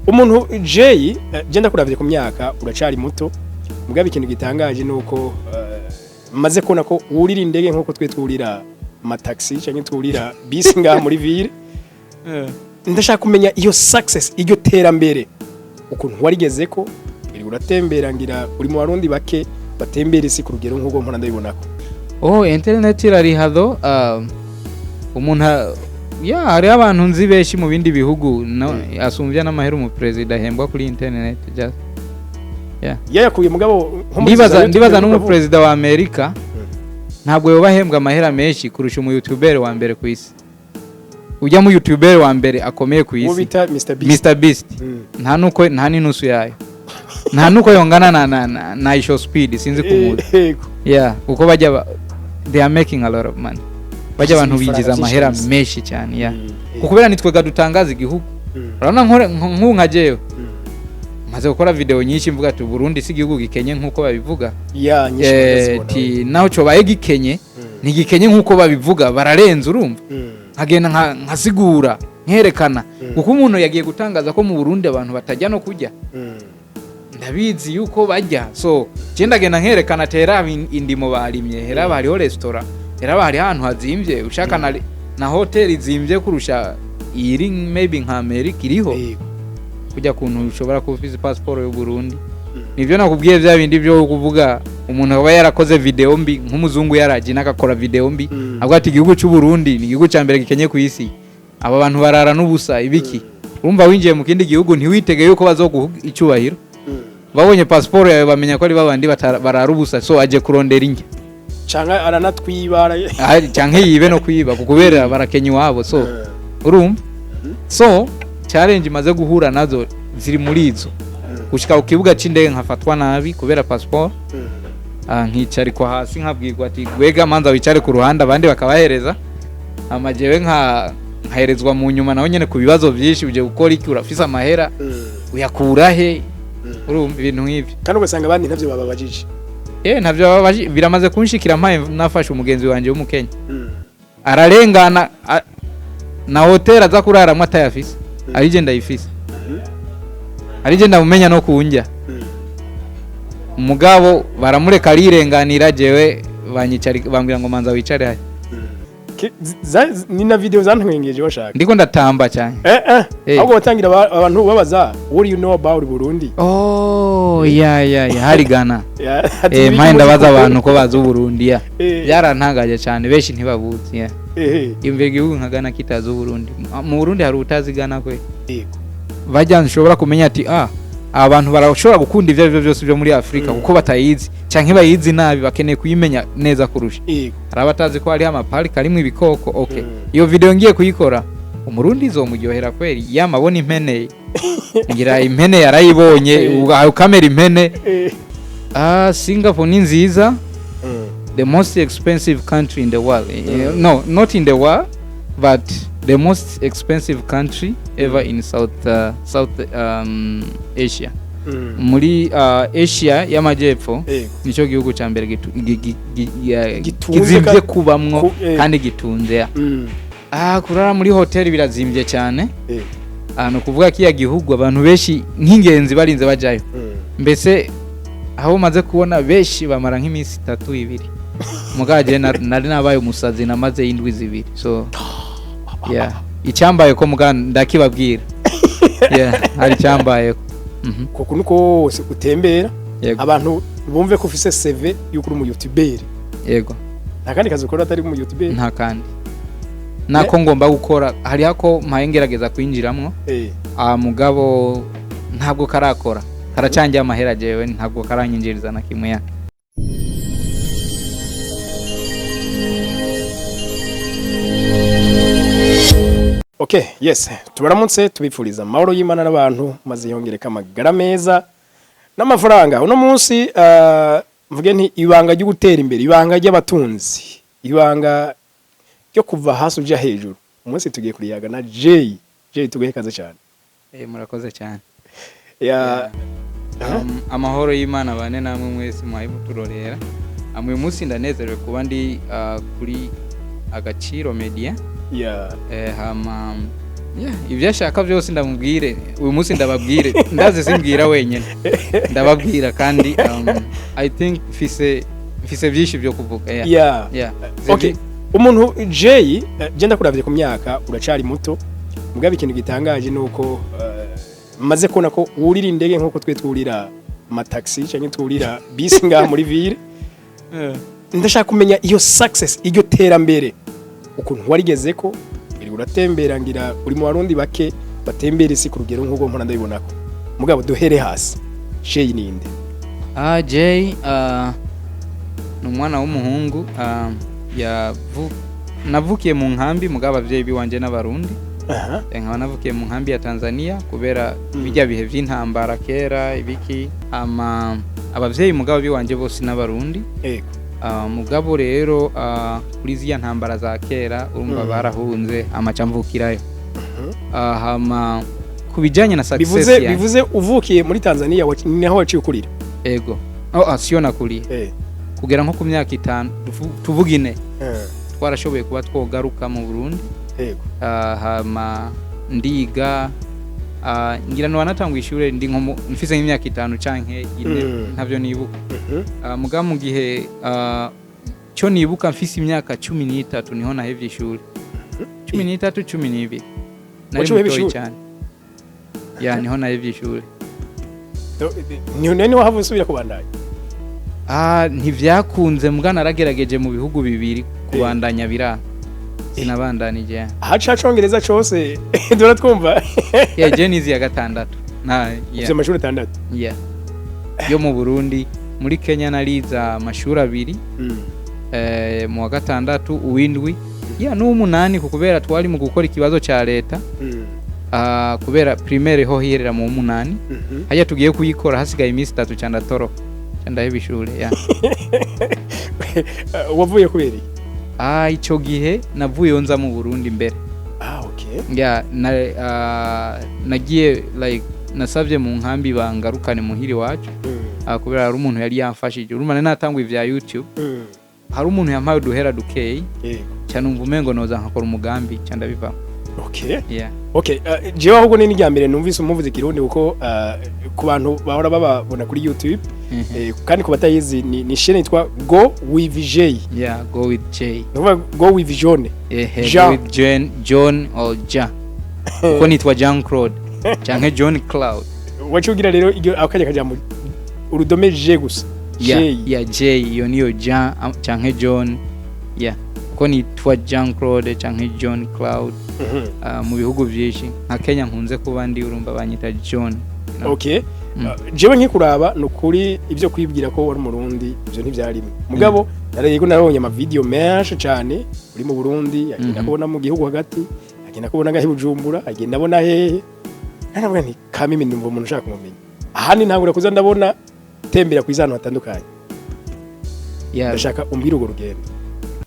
Umuntu Jay, je ndakuravye ku myaka, uracari muto, mugabo ikintu gitangaje nuko maze kubona ko wurira indege nkuko twe twurira amataxi canke twurira bisi ngaha muri ville. Ndashaka kumenya iyo success, iryo terambere, ukuntu warigezeko. Iri uratembera, ngira uri mu Barundi bake batembera isi ku rugero nk'ubwo mpora ndabibonako. Oh, internet irariha though. Umuntu ya hariho abantu nzi benshi mu bindi bihugu no, asumvya n'amahera umuperezida ahembwa kuri internet, just yeah. Yayakuye mugabo nko muri Ndibaza za ndibaza YouTube. N'umuperezida wa Amerika ntabwo yoba ahembwa amahera menshi kurusha umu YouTuber wa mbere ku isi, ujya mu YouTuber wa mbere akomeye ku uwo isi. Bita Mr Beast. Mr Beast. Nta nuko, nta n'inusu yayo, nta nuko yongana na Ishow Speed, sinzi kumuzi. Yego. Yeah, kuko bajya they are making a lot of money. Bajya abantu Ibifaranga binjiza byinshi amahera kabisa. menshi cyane, yeah. Kuko kubera nitwega dutangaza igihugu. Urabona nk'ubu nka jewe maze gukora video nyinshi mvuga ati Burundi si igihugu gikenye nk'uko babivuga. Ya, nyinshi ndazibona. Ti naho cobaye gikenye, ntigikenye nk'uko babivuga, bararenze, urumva. Nkagenda nkasigura, nkerekana kuko umuntu yagiye gutangaza ko mu Burundi abantu batajya no kurya. Ndabizi yuko bajya, so je ndagenda nkerekana ati heraba indimo barimye, heraba hariho restaurant, heraba hariho ahantu hazimvye, ushaka na hoteli izimvye kurusha iri maybe nka Amerika iriho. Kujya kuntu ushobora kuba ufise passport y'u Burundi. Nivyo nakubwiye, bya bindi byo kuvuga umuntu aba yarakoze video mbi, nk'umuzungu yaraje n'agakora video mbi, avuga ati igihugu cy'u Burundi ni igihugu cya mbere gikenye ku isi, aba bantu barara n'ubusa, ibiki. Urumva winjiye mu kindi gihugu, ntiwitege yuko bazoguha icyubahiro. Babonye passport yawe bamenya ko ari babandi barara ubusa, so aje kurondera indya. Canke aranatwiba. Canke yibe no kwiba, kubera barakenya iwabo, so urumva, so challenge imaze guhura nazo ziri muri izo: gushika ku kibuga c'indege nkafatwa nabi kubera passport, nkicarikwa hasi, nkabwirwa ati gwega manza wicare ku ruhande, abandi bakabahereza, amajewe nkaherezwa mu nyuma, naho nyene ku bibazo byinshi: uje gukora iki, urafise amahera, uyakura he? Urumva, ibintu nk'ivyo. Kandi ugasanga abandi ntavyo bababajije. Ntavyo biramaze kunshikira mpaye nafashe umugenzi wanje w'umukenya, ararengana na hoteli aza kuraramwo atayafise, arije ndayifise, arije ndamumenya no kunjya. Umugabo baramureka arirenganira, jewe banyicari, bambwira ngo manza wicare haya. Ni na video zantwengeje bashaka. Ndiko ndatamba cyane. Ahubwo batangira abantu babaza: "What do you know about Burundi?" Oh, ya, hari Ghana. Ya, ati mpaye ibiki ndabaza muzi abantu ko bazi Uburundi, ya. Byarantangaje cyane, benshi ntibabuzi, ya. Imvira igihugu nka Ghana kitazi Uburundi. Mu Burundi hari utazi Ghana kwe? Yego. Bajya nshobora kumenya ati abantu barashobora gukunda ibyo aribyo byose byo muri Afurika kuko batayizi canke bayizi nabi, bakeneye kuyimenya neza kurusha. Hari abatazi ko hariho amaparike arimwo ibikoko, okay. Iyo video ngiye kuyikora, Umurundi izomuryohera kweri, yamabona impene, ngira impene yarayibonye. Ukamera impene. Singapore ni nziza. The most expensive country in the world. No, not in the world, but the most expensive country ever in South Asia. Muri Asia y'amajyepfo nicyo gihugu cya mbere Gitunze kizimvye kubamwo kandi gitunze, ya. Kurara muri hoteli birazimbye cyane. Ni ukuvuga ko iya gihugu abantu benshi nk'ingenzi barinze bajayo. Mbese aho umaze kubona benshi bamara nk'iminsi itatu, ibiri, mugaje nari nabaye umusazi, namaze indwi 2, so yeah, icyambaye ko muga ndakibabwira, yeah, hari icyambaye ko. Kuko nuko wose utembera, Yego. abantu bumve ko ufise CV yuko uri umu YouTuber. Yego. Nta kandi kazi ukora atari umu YouTuber? Nta kandi nako ngomba gukora, hariho ako mpaye ngerageza kwinjiramwo. Mugabo ntabwo karakora, karacangiye amahera, jewe ntabwo karanyinjiriza na kimwe, ya. Okay, yes. Tubaramutse, tubifuriza amahoro y'Imana n'abantu, maze yongereka amagara meza n'amafaranga. Uno munsi mvuge nti ibanga ryo gutera imbere, ibanga ry'abatunzi, ibanga ryo kuva hasi uja hejuru. Umunsi tugiye kuriyaga na Jay. Jay, tuguhe kaze cyane. Murakoze cyane. Ya. Amahoro y'Imana bane namwe mwese mwaye muturorera. Uyu munsi ndanezerewe kuba ndi kuri Agaciro Media. Hama Yeah, ibyo ashaka byose ndamubwire. Uyu munsi ndababwire, ndazi simbwira wenyine, ndababwira kandi I think mfise byinshi byo kuvuga, yeah. Yeah. Okay, umuntu Jay, je ndakuravye ku myaka, uracari muto, mugabo ikintu gitangaje nuko maze kubona ko wurira indege nkuko twe twurira amataxi canke twurira bisi ngaha muri ville. Ndashaka kumenya iyo success, iryo terambere, ukuntu warigezeko. Iri uratembera, ngira uri mu Barundi bake batembera isi ku rugero nk'uko mpora ndabibonako. Mugabo duhere hasi, Jay ninde? Ah, Jay ni umwana w'umuhungu, navukiye mu nkambi, mugabo abavyeyi biwanje n'Abarundi. Nkaba navukiye mu nkambi ya Tanzania kubera bijya bihe vy'intambara kera ibiki, ama abavyeyi mugabo biwanje bose n'Abarundi. Mugabo rero kuri ziriya ntambara za kera, urumva, barahunze, amaca mvukirayo. Hama ku bijanye na success Bivuze yanjye, bivuze uvukiye muri Tanzania, naho waciye ukurira? Ego, oh, siyo nakuriye. Kugera nko ku myaka 5, tuvuga 4, twarashoboye kuba twogaruka mu Burundi. Hama ndiga, ngira no wanatanguye ishure ndi nko mfise nk'imyaka 5 canke 4, ntavyo nibuka. Mugabo mu gihe cyo nibuka, mfise imyaka 13 niho nahevye ishuri, 13, 12, nari Waciye uheba mutoyi ishuri? cyane, ya, niho nahevye ishuri. Ni none wahava usubira kubandanya? Ah, ntivyakunze, mbwa naragerageje mu bihugu bibiri kubandanya, biranga, sinabandanije. Ahaca congereza cose dora twumva. Yeah, je nize ya gatandatu na Ufise yeah, amashuri 6? Yeah. Yo mu Burundi. Muri Kenya nariza amashuri abiri, mu wa gatandatu, uwindwi, ya, n'uwumunani, ku kubera twari mu gukora ikibazo ca leta. Kubera primaire ho hiherera mu wumunani, hajya tugiye kuyikora hasigaye iminsi 3, ca ndatoroka, ca ndaheba ishure, ya. Wavuye kubera iki? Ah, ico gihe navuyeyo nza mu Burundi mbere. Ah, okay. Ya, nagiye like nasabye mu nkambi bangarukane muhiri wacu, kubera hari umuntu yari yamfashije. Urumva nari natanguye ivya YouTube, hari umuntu yampaye uduhera dukeyi, ca numva umengo noza nkakora umugambi, ca ndabivamo. Yeah. Okay, jewe ahubwo ni n'irya mbere numvise umuvuze Kirundi, kuko ku bantu bahora bababona kuri YouTube, kandi ku batayizi ni chaîne yitwa Go with J. Yeah, Go with J. Nukuvuga Go with John. Ehe. Jean. Go with John, John or Jean, kuko nitwa Jean Claude canke John Cloud. Waciye ugira rero iryo akajya kajambo urudome J gusa? Yeah. J. Yeah, J iyo niyo Jean canke John, yeah, kuko nitwa Jean Claude canke John Cloud. Mu bihugu byinshi nka Kenya nkunze kuba ndi, urumva banyita John, you know? Okay. Mm. Jewe nkikuraba, ni ukuri ibyo kwibwira ko wari Umurundi ibyo ntibyarimo, mugabo narego narabonye ama video menshi cyane uri mu Burundi, agenda kubona mu gihugu hagati, agenda kubona ngaho i Bujumbura, agenda abona hehe, naravuga nti kamimi ndumva umuntu ushaka kumumenya ahandi ntangura kuza ndabona tembera ku ahantu hatandukanye. Ndashaka umbwire urwo rugendo.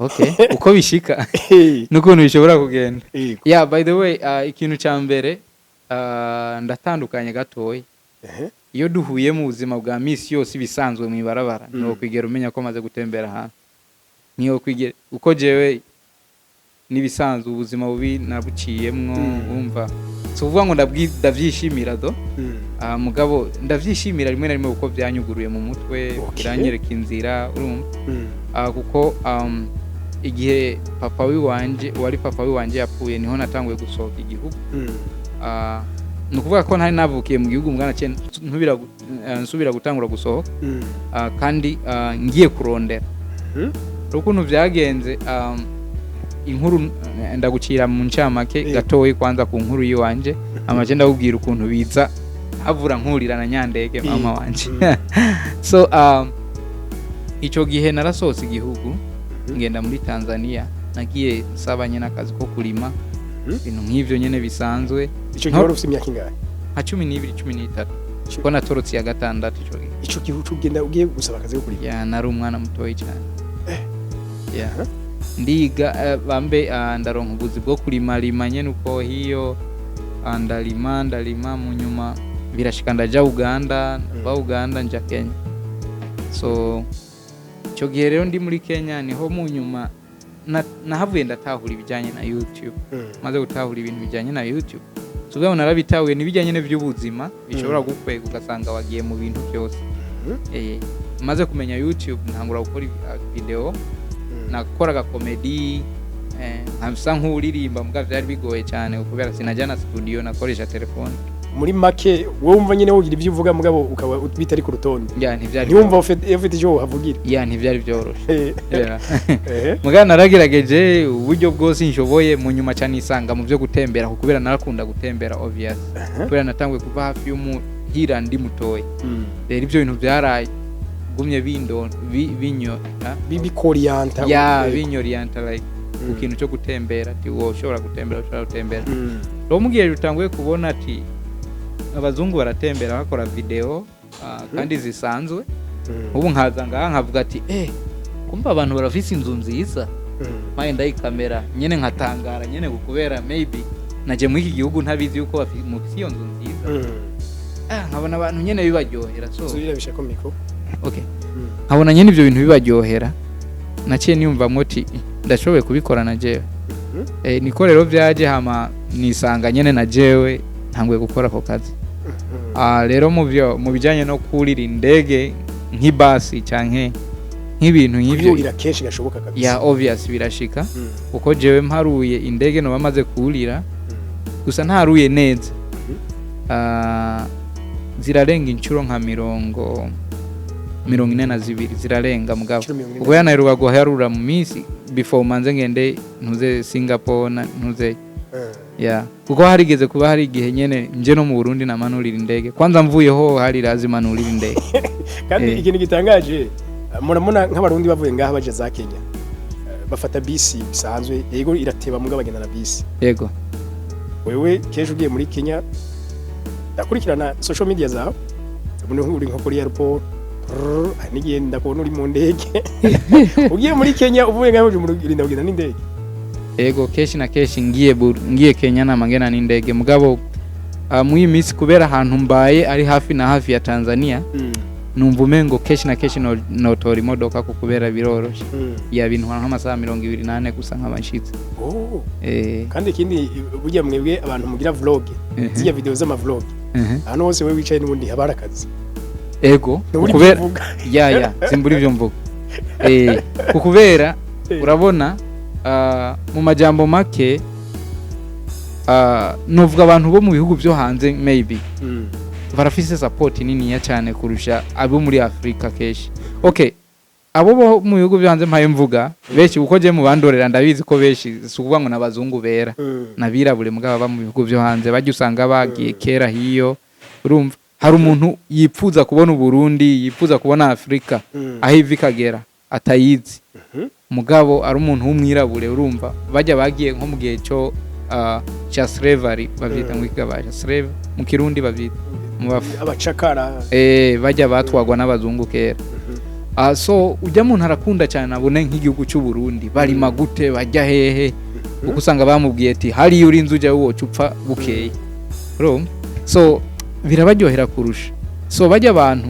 Okay, uko bishika n'ukuntu bishobora kugenda. Yego. Yeah, by the way, ikintu ca mbere, ndatandukanye gatoya. Iyo duhuye mu buzima bwa misi yose ibisanzwe mu ibarabara, ntiwokwigera umenya ko maze gutembera ahantu, ntiwokwigera, uko jewe n'ibisanzwe ubuzima bubi nabuciyemwo. Wumva, si ukuvuga ngo ndavyishimira do. Mugabo ndavyishimira rimwe na rimwe kuko vyanyuguruye mu mutwe, biranyereka inzira, urumva. Kuko igihe papa wiwanje, wari papa wiwanje yapfuye, niho natanguye gusohoka igihugu. Ni ukuvuga ko ntari navukiye mu gihugu, mwana nsubira gutangura gusohoka. Kandi ngiye kurondera. Ukuntu vyagenze, inkuru ndagucira mu ncamake gatoyi kwanza ku nkuru yiwanje, amaje ndakubwira ukuntu biza havura nkurira na Nyandege mama wanje. So ico gihe narasohotse igihugu, ngenda muri Tanzania, nagiye nsaba nyene akazi ko kurima, ibintu nk'ivyo nyene bisanzwe. Ico gihe wari ufite imyaka ingahe? Nka 12, 13, kuko natorotse iya gatandatu ico gihe. Ico gihe uca ugenda ugiye gusaba akazi ko kurima? Ya, nari umwana mutoyi cyane, ya. Ndiga, bambe, ndaronka ubuzi bwo kurimarima nyene uko hiyo. Ndalima, ndalima, mu nyuma birashika ndaja Uganda, ndava Uganda nja Kenya. So ico gihe rero ndi muri Kenya niho mu nyuma nahavuye ndatahura ibijyanye na YouTube. Maze gutahura ibintu bijyanye na YouTube, tuvuga ngo narabitahuye, n'ibijyanye n'iby'ubuzima bishobora gukwega ugasanga wagiye mu bintu byose. Maze kumenya YouTube, ntangura gukora video. Nakoraga comedy, nkasa nk'uririmba, mbwa byari bigoye cyane kubera sinajya na studio, nakoresha telefone. Muri make, wowe wumva nyine wogira ibyo uvuga, mugabo ukaba bitari ku rutonde. Ya, ntibyari Ntiwumva ufite icyo wohavugira. Ya, ntibyari byoroshye. Yeah. Mugabo naragerageje uburyo bwose nshoboye. Mu nyuma cyane nisanga mu byo gutembera, kuko kubera narakunda gutembera, obvious, kubera natanguye kuva hafi y'umuhira ndi mutoya. Rero ibyo bintu byaragumye bindo binyota. Bikoriyanta. Ya, binyoriyanta like ku kintu cyo gutembera, ati wowe ushobora gutembera, ushobora gutembera. Rero mu gihe utanguye kubona ati abazungu baratembera, bakora video kandi zisanzwe, ubu nkaza ngaha nkavuga ati: "Kumva abantu barafise inzu nziza." Mpaye ndayikamera nyene, nkatangara nyene, kubera maybe naje muri iki gihugu ntabizi yuko mufise iyo nzu nziza. Nkabona abantu nyene bibaryohera, so Zurira ko micro. Okay. Nkabona nyene ivyo bintu bibaryohera, naciye niyumvamwo ati: "Ndashoboye kubikora na jewe." Niko rero vyaje, hama nisanga nyene na jewe ntanguye gukora ako kazi. Rero mu bijanye no kurira indege nk'ibasi canke nk'ibintu nk'ivyo, Kuyurira kenshi gashoboka kabisa. Ya, obvious, birashika, kuko jewe mparuye indege noba maze kurira, gusa ntaruye neza, zirarenga inshuro nka 42, zirarenga mugabo. Inshuro 40. Ubwo yanaheruka guharura mu minsi before manze ngende ntuze Singapore na ntuze. Ya, kuko harigeze kuba hari igihe nyene nje no mu Burundi namanurira indege, kwanza mvuyeho hari lazima nurira indege. Kandi ikintu gitangaje, murabona nk'abarundi bavuye ngaha baje za Kenya, bafata bisi bisanzwe, yego irateba, mugabo bagenda na bisi. Wewe kenshi ugiye muri Kenya, ndakurikirana social media zawe, ubona uri nko kuri airport, prrr, hari n'igihe ndakubona uri mu ndege ugiye muri Kenya. Uvuye ngaho uje mu urinda kugenda n'indege. Yego, kenshi na kenshi ngiye Kenya nama ngena n'indege, mugabo muri iyi minsi kubera ahantu mbaye ari hafi na hafi ya Tanzania, numva umengo kenshi na kenshi notora imodoka, ko kubera biroroshe. Ya, bintwara nk'amasaha 24 gusa nkaba nshitse. Oh. Eh. Kandi ikindi, burya mwebwe abantu mugira vlog, zirya video z'ama vlog, ahantu hose wewe wicaye n'ubundi haba hari akazi. Ego. Ntubura Kubera ibyo uvuga. Ya, simbura ivyo mvuga, kukubera urabona, mu majambo make, novuga abantu bo mu bihugu byo hanze maybe barafise support niniya cyane kurusha abo muri Afrika kenshi. Okay, abo bo mu bihugu byo hanze mpaye mvuga benshi, kuko je mu bandorera ndabizi ko benshi si ukuvuga ngo n'abazungu bera, n'abirabure, mugabo baba mu bihugu byo hanze, bajya usanga bagiye kera hiyo. Urumva hari umuntu yipfuza kubona Uburundi, yipfuza kubona Afrika aho iva ikagera atayizi, mugabo ari umuntu w'umwirabure. Urumva bajya bagiye nko mu gihe cyo cya slavery, bavyita ngo ikigabasha slave mu Kirundi, bavyita mu bafu Abacakara. Bajya batwagwa n'abazungu kera. So ujya muntu arakunda cyane abone nk'igihugu cy'u Burundi barima gute, bajya hehe, kuko usanga bamubwiye ati hariya urinze ujya woca upfa bukeye. Urumva, so birabaryohera kurusha. So bajya abantu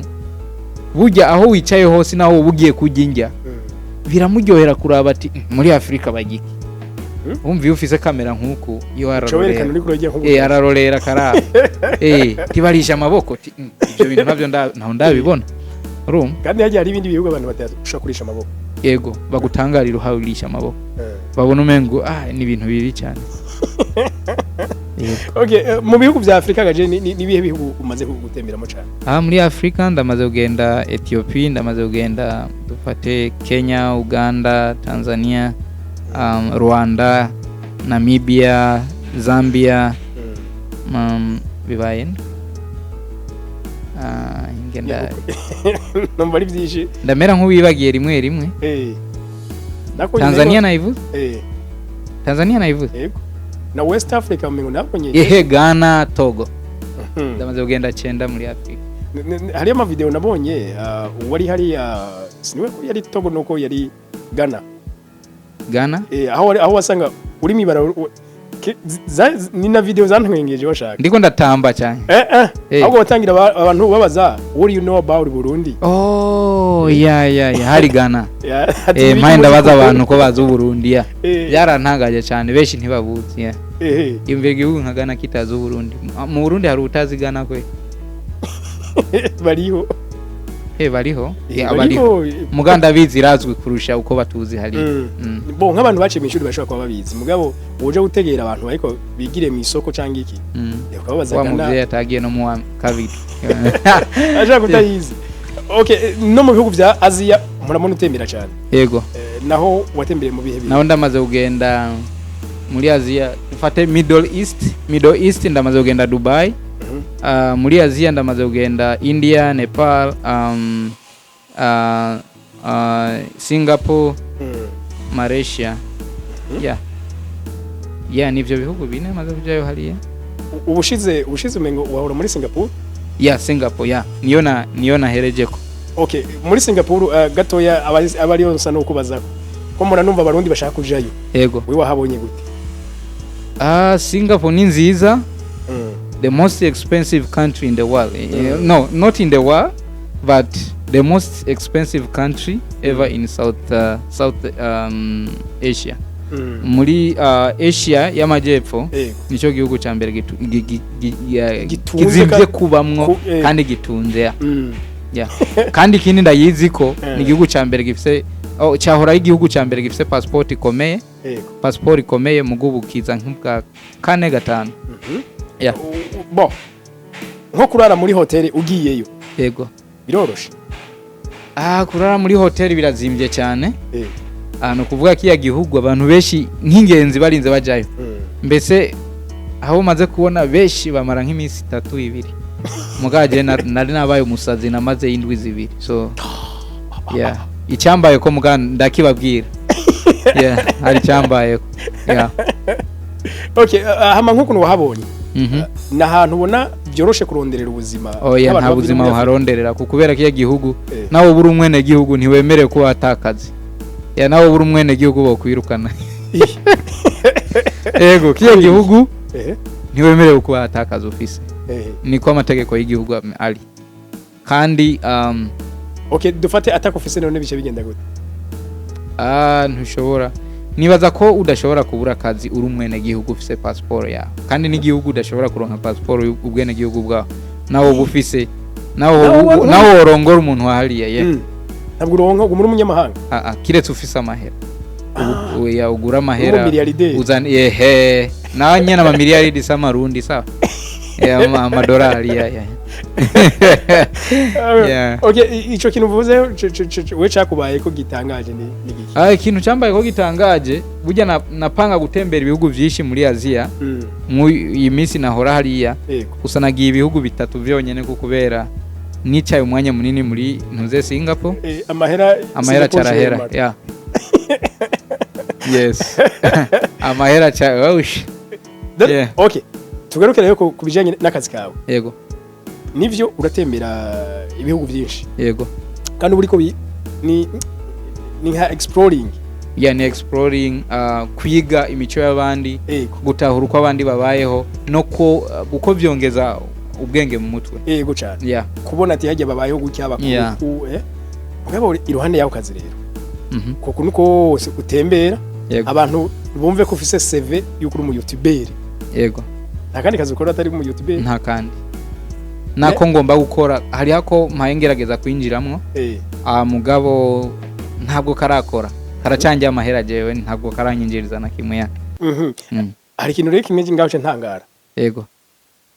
burya aho wicaye hose naho uba ugiye kurya indya, biramuryohera kuraba ati: "Muri Afurika bagiki?" Wumva iyo ufise kamera nk'uku iyo Uca ararorera. werekana uriko urarya nk'ubu. Ararorera karaba, tibarisha amaboko ti: "Ibyo bintu nabyo ntaho ndabibona." Urumva? Kandi hagiye hari ibindi bihugu abantu badashobora kurisha amaboko. Yego, bagutangarira uhawisha amaboko, babona umengo ni ibintu bibi cyane. Yego. Okay, mu bihugu vya Afrika gaje, ni ibihe bihugu umaze gutemberamo cyane? Aha muri Afurika ndamaze kugenda Ethiopia, ndamaze kugenda dufate Kenya, Uganda, Tanzania, Rwanda, Namibia, Zambia, bibaye nde? Ngenda Numva ari byinshi. Ndamera nk'uwibagiye rimwe rimwe. Nako Tanzania nayivuze. Tanzania nayivuze. Yego, na West Africa umengo nako nyene. Ehe, Ghana, Togo. Ndamaze kugenda cenda muri Afurika. Hariyo ama video nabonye, uwari hariya siniwe ko yari Togo nuko yari Ghana. Ghana. Aho aho wasanga uri mwibara Ni na video zantwengeje washaka. Ndiko ndatamba cyane. Ahubwo watangira abantu babaza: "What do you know about Burundi?" Oh, ya, hari Ghana. Yeah, ati Mpaye ibiki ndabaza muzi abantu ko bazi Uburundi, ya. Byarantangaje cyane, benshi ntibabuzi, ya. Yumvira igihugu nka Ghana kitazi Uburundi. Mu Burundi hari utazi Ghana kwe? Bariho. Bariho. Ya, bariho. Bariho muganda abizi, irazwi kurusha uko batuzi hariya. Bo nk'abantu baciye mu ishuri bashobora kuba babizi, mugabo uje gutegera abantu ariko bigire mu isoko cyangwa iki, ukababaza wa Ghana, muvyeyi atagiye no mu wa kabiri. Ashaka kutayizi. Okay, no mu bihugu vya Aziya murabona utembera cyane. Yego. Naho watembereye mu bihe bihe? Naho ndamaze kugenda muri Aziya, dufate Middle East. Middle East ndamaze kugenda Dubai. Muri Aziya ndamaze kugenda India, Nepal, Singapore, Malaysia. Yeah, nivyo bihugu bine maze kujayo hariya. Ubushize umengo wahora muri Singapore. Yeah, Singapore, yeah, niyo naherejeko. Okay, muri Singapore, gatoya abariyo nsa no kubazako ko mura numva abarundi bashaka kujayo. Yego. Wewe wahabonye gute? Ah, Singapore ni nziza. The most expensive country in the world. No, not in the world, but the most expensive country ever in South Asia. Muri Asia y'amajyepfo, nicyo gihugu cya mbere Gitunze kizimvye kubamwo kandi gitunze, ya. Yeah. Kandi ikindi ndayizi ko ni igihugu cya mbere gifise, oh, cyahora ari igihugu cya mbere gifise passport ikomeye. Passport ikomeye mu gubukiza nk'ubwa kane, gatanu. Yeah. Bo nko kurara muri hoteli ugiyeyo, biroroshe? Ah, kurara muri hoteli birazimbye cyane. Ah, ni ukuvuga ko iya gihugu abantu benshi nk'ingenzi barinze bajayo, mbese aho umaze kubona benshi bamara nk'iminsi itatu, ibiri. Mugaje nari nabaye umusazi, namaze indwi 2. So yeah, icyambaye ko muga ndakibabwira. Yeah, hari icyambaye ko, yeah. Okay, hama nk'ukuntu wahabonye, ni ahantu ubona byoroshe kuronderera ubuzima Oya, nk'abantu nta bava buzima muri Afurika? buharonderera, kuko kubera ko iyo gihugu nawe ubura umwene gihugu ntiwemerewe kuba watakazi ya, nawe ubura umwene gihugu bokwirukana. Yego, kiya gihugu ntiwemerewe kuba watakaza ufise. Niko amategeko y'igihugu ari kandi Okay, dufate atakufise none bice bigenda gute? Ah, ntushobora, nibaza ko udashobora kubura akazi uri umwene gihugu ufise pasiporo yawe, kandi n'igihugu udashobora kuronka pasiporo ubwene gihugu bwawe nawe uba ufise nawe Nawe nawe worongora umuntu wahariye ye. Ntabwo uronka, uguma uri umunyamahanga. Ah, ah, kiretse ufise amahera. Oya, ugura amahera. Umumiliyarderi. Uzana ehe nawe nyene amamiliyaridi si amarundi sawa. Eh, amadolari ya. Yeah. Okay, ico kintu uvuze we cakubaye ko gitangaje ni giki? Ah, ikintu cyambaye ko gitangaje burya napanga gutembera ibihugu vyinshi muri Aziya. Mu iyi minsi nahora hariya, gusa nagiye ibihugu bitatu vyonyene ko kubera nicaye umwanya munini muri ntuze Singapore. Amahera. Amahera Singapore carahera. share. Yeah. Yes, amahera ca wawush. Yeah. Okay, tugaruke rero ku bijanye n'akazi kawe. Yego. Nivyo, uratembera ibihugu byinshi. Yego. Kandi uba uriko ni nka exploring. Yeah, ni exploring, kwiga imico y'abandi, gutahura uko abandi babayeho no ko uko byongeza ubwenge mu mutwe. Yego cyane. Kubona ati hajya babayeho gutya, bakuru mugabo iruhande yaho kazi rero, kuko nuko wose utembera, abantu bumve ko ufise CV yuko uri umu YouTuber. Yego. Nta kandi kazi ukora atari umu YouTuber? Nta kandi nako ngomba gukora, hariho ako mpaye ngerageza kwinjiramwo. Ah, mugabo ntabwo karakora, karacangiye amahera, jewe ntabwo karanyinjiriza na kimwe ya. Hari ikintu rero kimwe ngaho ntangara. Yego.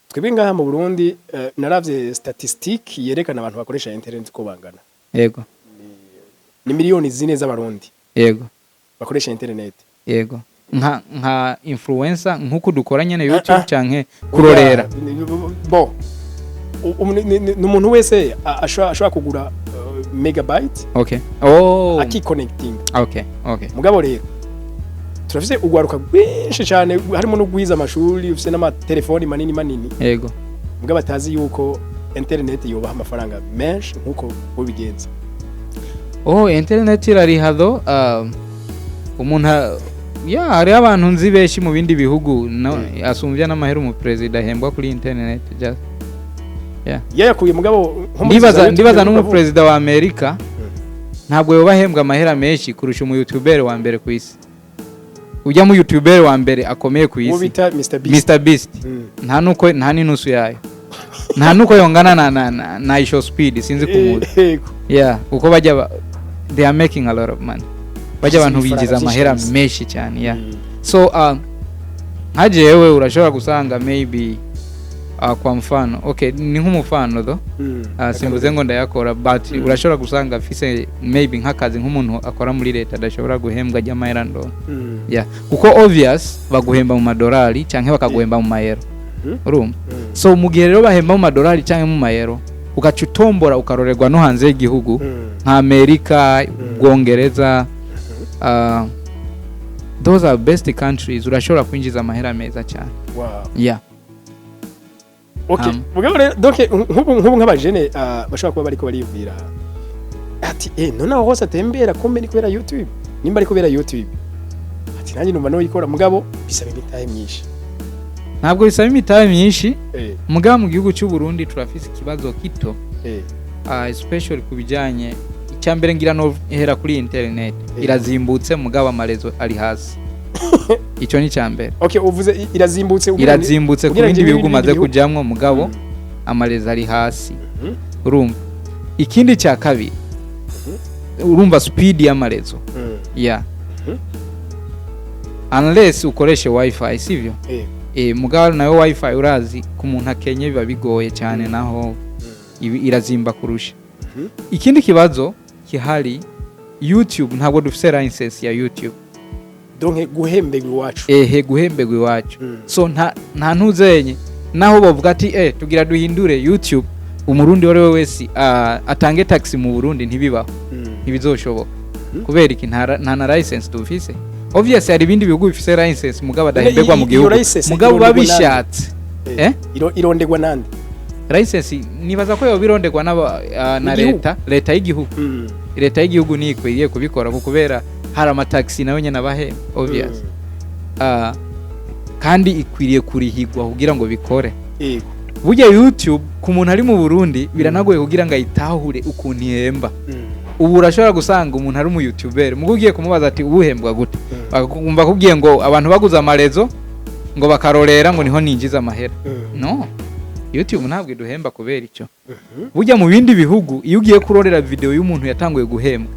Twebwe ngaha mu Burundi, naravye statistique yerekana abantu bakoresha internet ko bangana. Ni miliyoni 4 z'abarundi bakoresha internet. Yego, nka influencer nkuko dukora nyene YouTube canke kurorera? Bon, ni umuntu wese ashobora kugura megabyte Okay, oh. akiconnecting. Okay. Mugabo rero turafise ugwaruka rwinshi cyane, harimo n'ugwiza amashuri, ufise n'amatelefoni manini manini, mugabo atazi yuko internet yobaha amafaranga menshi nkuko ubigenza. Oh, internet irariha tho. Umuntu Ya, hariho abantu nzi benshi mu bindi bihugu, no, asumbya n'amahera umuperezida ahembwa kuri internet, just Yayakuye mugabo nko muri Ndibaza za YouTube ndibaza ukavuga. n'umuperezida wa Amerika ntabwo yoba ahembwa amahera menshi kurusha umu YouTuber wa mbere ku isi, ujya mu YouTuber wa mbere akomeye ku Uwo isi. bita Mr Beast. Mr Beast. Nta nuko, nta n'inusu yayo, nta nuko yongana na Ishow Speed, sinzi kumuzi. Yego. Yeah, kuko bajya they are making a lot of money, bajya abantu Ibifaranga binjiza byinshi amahera kabisa. menshi cyane, yeah. So nka jewe urashobora gusanga maybe kwa mfano, okay, ni nk'umufano though, simvuze ngo ndayakora, but urashobora gusanga afise maybe nk'akazi nk'umuntu akora muri leta adashobora guhembwa ajya amahera ndona. Yeah, kuko obvious baguhemba mu madolari cyangwa bakaguhemba mu mayero. Urumva? So mu gihe rero bahemba mu madolari cyangwa mu mayero, ugaca utombora ukarorerwa no hanze y'igihugu nka Amerika, Ubwongereza, those are best countries, urashobora kwinjiza amahera meza cyane. Yeah. Okay. Mugabo rero, donc nk'ubu nk'abajene bashobora kuba bariko bariyumvira ati: "Eh, none aho hose atembera kumbe ni kubera YouTube? Nimba ari kubera YouTube," ati, "nanjye numva noyikora, mugabo bisaba imitahe myinshi." Ntabwo bisaba imitahe myinshi. Mugabo mu gihugu cy'u Burundi turafise ikibazo kito, especially ku bijyanye, icya mbere ngira no hera kuri internet. Irazimbutse, mugabo ama réseau ari hasi. Icyo ni icya mbere. Okay, uvuze irazimbutse Irazimbutse ku ugereranyije bindi bihugu n'ibindi maze bihugu. kujamwo, mugabo ama réseau ari hasi. Urumva, ikindi cya kabiri, urumva speed y'ama réseau. Yeah. Unless ukoreshe WiFi, sivyo? Mugabo nayo WiFi, urazi ku muntu akenye biba bigoye cyane, naho irazimba kurusha. Ikindi kibazo kihari, YouTube ntabwo dufise license ya YouTube. Donc guhembegwa iwacu. Ehe, guhembegwa iwacu. So nta ntuzenye naho bavuga ati: "Eh, tugira duhindure YouTube, umurundi uwo ari we wese atange tax mu Burundi." Ntibibaho. Ntibizoshoboka. Kubera iki? Nta na license dufise. Obviously hari ibindi bihugu bifise license, mugabo adahembegwa mu Iyo gihugu, license mugabo irondegwa babishatse. Eh? Irondegwa nande? License nibaza ko yoba irondegwa na Igihugu. leta y'igihugu. Leta y'igihugu niyo ikwiriye kubikora, kuko kubera hari amataxi nayo nyene abahemba, obvious. Kandi ikwiriye kurihigwa kugira ngo bikore. Burya YouTube ku muntu ari mu Burundi biranagoye kugira ngo ayitahure ukuntu ihemba. Ubu urashobora gusanga umuntu ari umu YouTuber, mugo ugiye kumubaza ati: "Ubuhembwa gute?" Bakumva kubwiye ngo abantu baguze ama réseau, ngo bakarorera, ngo niho ninjiza amahera. No, YouTube ntabwo iduhemba kubera icyo. Burya mu bindi bihugu, iyo ugiye kurorera video y'umuntu yatanguye guhembwa,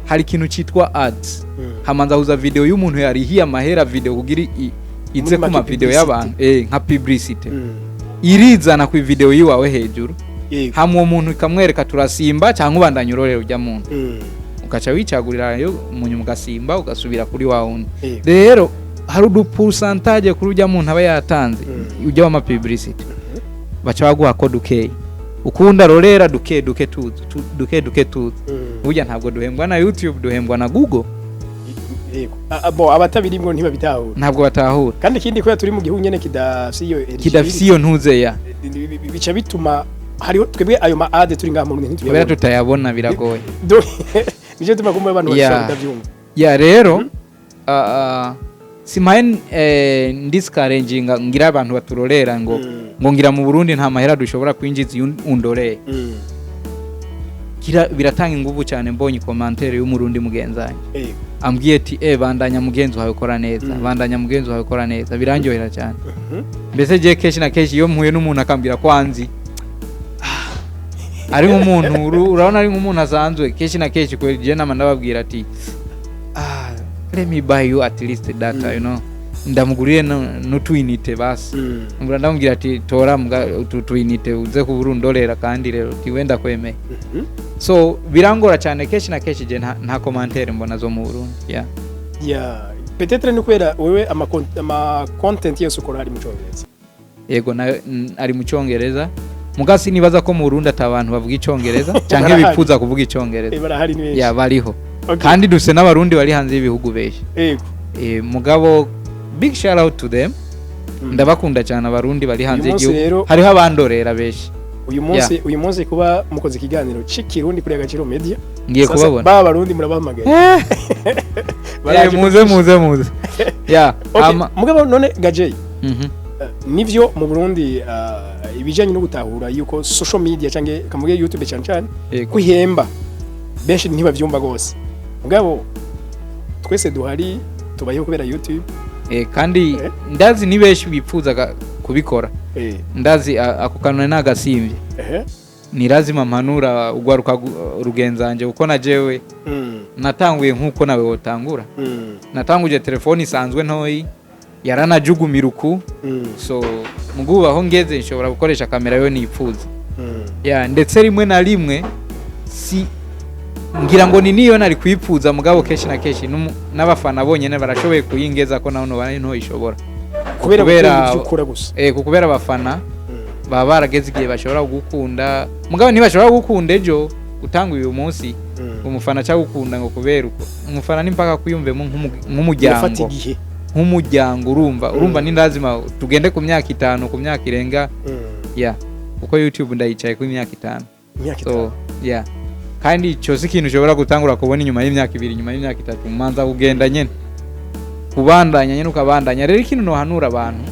hari ikintu cyitwa ads. Hamanza huza video y'umuntu yarihiye amahera video kugira ize Muri ku make ma video publicity. y'abantu, nka publicity. Irizana ku video yiwawe hejuru, hamwe uwo muntu ikamwereka turasimba cyangwa ubandanya urorera ujya muntu. Ugaca wicagurira yo umuntu, ugasimba ugasubira kuri wa wundi. Rero hari udu pourcentage kuri ujya muntu aba yatanze. Ujya w'ama publicity baca baguha ko dukeyi, ukunda rorera duke duke tuzi, duke duke tuzi. Burya ntabwo duhembwa na YouTube, duhembwa na Google. Yego. Bo abatabirimwo ntibabitahura. Ntabwo batahura. Kandi ikindi, kubera turi mu gihugu nyene kidafise iyo Kidafise iyo ntuze ya bica bituma hariho twebwe ayo ma ad turi ngaha mu Burundi Kubera ntituyabona. tutayabona, biragoye. Donc, nicyo gituma kumva abantu bashobora kutavyumva. Ya, rero simpaye ndisikarenjinga ngira abantu baturorera ngo ngo ngira mu Burundi nta mahera dushobora kwinjiza iyo undoreye. Biratanga ingufu cyane mbonye commentaire y'umurundi mugenzange ambwiye ati: "Eh, bandanya mugenzi wawe ukora neza." "Bandanya mugenzi wawe ukora neza." Birandyohera cyane. Mbese je kenshi na kenshi iyo mpuye n'umuntu akambwira ko anzi, ari nk'umuntu urabona ari nk'umuntu asanzwe, kenshi na kenshi kweli je nama ndababwira ati: "Ah, let me buy you at least data." Ndamugurire n'utu unité basi. Mbura ndamubwira ati: "Tora mbwa utu tu unité uze kubura undorera." Kandi rero ti wenda kwemeye. So birangora cyane, kenshi na kenshi je nta commentaire mbona zo mu Burundi, yeah. Yeah. Peut-être ni kubera wewe ama content yose ukora ari mu Congereza. Yego, nayo ari mu Cyongereza, mugasi nibaza ko mu Burundi ata abantu bavuga Icyongereza canke Barahari. bipfuza kuvuga Icyongereza. Barahari ni benshi. Ya, bariho. Okay. Kandi dufise n'abarundi bari hanze y'ibihugu benshi. Mugabo big shout out to them. Ndabakunda cyane abarundi bari hanze Uyu munsi y'igihugu. rero Hariho abandorera benshi. Uyu munsi kuba mukoze ikiganiro c'ikirundi kuri Agaciro Media, Ngiye sasa kubabona. ba barundi murabahamagaye. Baraje. Muze, muze, muze, ya. Okay, Ama mugabo none gaje, nivyo mu Burundi, ibijanye no gutahura yuko social media canke kamuge YouTube cyane cyane kwihemba, benshi ntibavyumva gose. Mugabo twese duhari tubayeho kubera YouTube. Kandi ndazi ni benshi bipfuzaga kubikora. Ndazi ako kantu nagasimvye. Ni lazima mpanura ugwaruka rugenzanje, kuko na jewe natanguye nkuko nawe wotangura. Natanguje telefone isanzwe ntoyi, yaranajugumira uku. So mugubu aho ngeze nshobora gukoresha kamera yo nipfuza. Ya, ndetse rimwe na rimwe si ngira ngo ni niyo nari kwipfuza, mugabo kenshi na kenshi n'abafana bonyene barashoboye kuyingeza ko naho noba ntoyishobora. Kubera Kubera gukunda ivyo ukora gusa. Kubera abafana baba barageze igihe bashobora kugukunda, mugabo ntibashobora kugukunda ejo utanga uyu munsi. Umufana cyagukunda ngo kubera uko umufana ni mpaka kwiyumvemo Birafata nk'umuryango, igihe. nk'umuryango. Urumva ni lazima tugende ku myaka 5, ku myaka irenga. Ya, kuko YouTube ndayicaye ku myaka 5. Imyaka So 5. yeah, kandi icyo si ikintu ushobora gutangura kubona inyuma y'imyaka 2, inyuma y'imyaka 3. Manza kugenda nyene, kubandanya nyene, ukabandanya. Rero ikintu nohanura abantu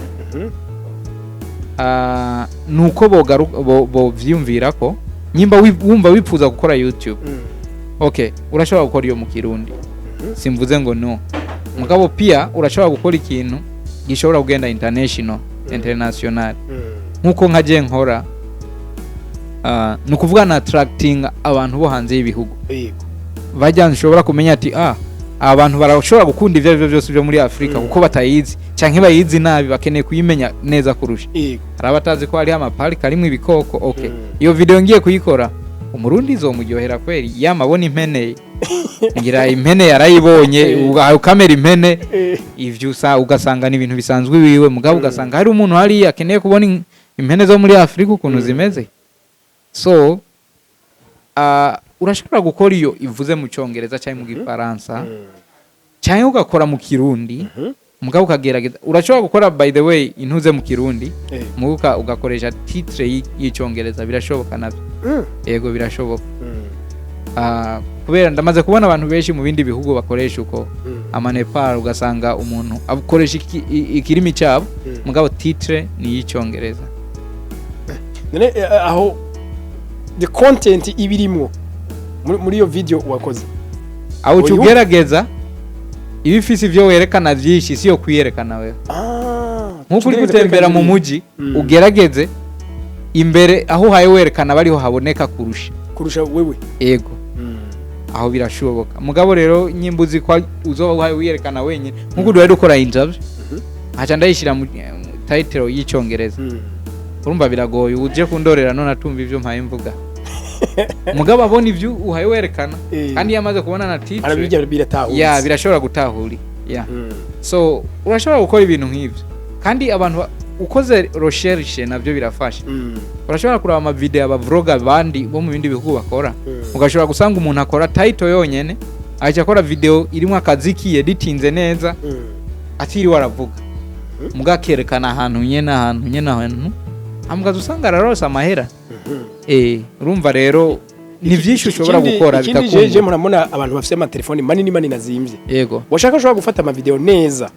nuko bovyiyumvira ko nyimba wumva wipfuza gukora YouTube, okay, urashobora gukora iyo mu Kirundi, simvuze ngo no, mugabo pia urashobora gukora ikintu gishobora kugenda international, international, nkuko nka je nkora. Ni ukuvuga na attracting abantu bo hanze y'ibihugu. Bajya nshobora kumenya ati aba bantu barashobora gukunda ibyo aribyo byose byo muri Afurika, kuko batayizi canke bayizi nabi, bakeneye kuyimenya neza kurusha. Hari abatazi ko hariho amaparike arimwo ibikoko, okay. Iyo video ngiye kuyikora, Umurundi izomuryohera kweri, yamabona impene, ngira impene yarayibonye, ukamera impene. Ivyo ugasanga ni ibintu bisanzwe iwiwe, mugabo ugasanga hari umuntu hariya akeneye kubona impene zo muri Afurika ukuntu zimeze. So urashobora gukora iyo ivuze mu Cyongereza cyangwa mu Gifaransa, cyangwa ugakora mu Kirundi, mugabo ukagerageza. Urashobora gukora, by the way, intuze mu Kirundi, mugabo ugakoresha titre y'Icyongereza, birashoboka navyo. Yego, birashoboka. Kubera ndamaze kubona abantu benshi mu bindi bihugu bakoresha uko. Amanepal, ugasanga umuntu akoresha ikirimi cyabo, mugabo titre ni iy'Icyongereza. None aho the content ibirimwo muri iyo video wakoze? Aho uca Uyu? ugerageza iba ifise ivyo werekana vyinshi, si yo kwiyerekana wewe. Nk'uko uri Ugerageza gutembera kwerekana mu ibintu. muji, ugerageze imbere aho uhaye werekana bariho haboneka kurusha kurusha wewe. Ego. Aho birashoboka. Mugabo rero nyimba uzi ko uzoba uhaye wiyerekana wenyine, nk'uko duhari dukora interview, nkaca ndayishira mu title y'Icyongereza, urumva biragoye uje kundorera none atumva ivyo mpaye mvuga, mugabo abona ivyo uhaye werekana. Kandi iyo amaze kubona na titre, arabijya, biratahuritse. Ya, birashobora gutahura, ya. So urashobora gukora ibintu nk'ivyo, kandi abantu ukoze recherche navyo birafasha. Urashobora kuraba amavideo aba vlogger bandi bo mu bindi bihugu bakora, ugashobora gusanga umuntu akora title yonyene, aca akora video irimo akaziki editinze neza, atiriwe aravuga, muga akerekana ahantu nyene, ahantu nyene, ahantu amugaza, usanga ararose amahera. Urumva rero ni byinshi ushobora gukora. Ikindi jeje bitakungura. Murabona abantu bafite amatelefoni manini manini azimvye, washaka ushobora gufata amavideo neza.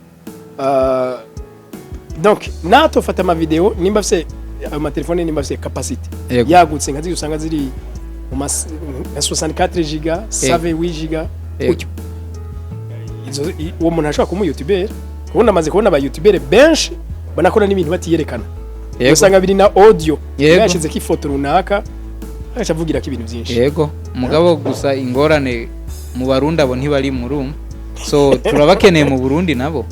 Donc natofata amavideo nimba afise ayo matelefone, nimba afise capacity yagutse nka ziri usanga ziri mu nka 64 giga, 8 giga, gutyo. Uwo muntu ashobora kuba umuyoutuber, kubona amaze kubona aba youtuber benshi banakora n'ibintu batiyerekana. Usanga biri na audio, yashizeko ifoto runaka, agaca avugira ko ibintu byinshi. Yego, mugabo gusa ingorane mu Barundi abo ntibari mu urumva, so turabakeneye mu Burundi nabo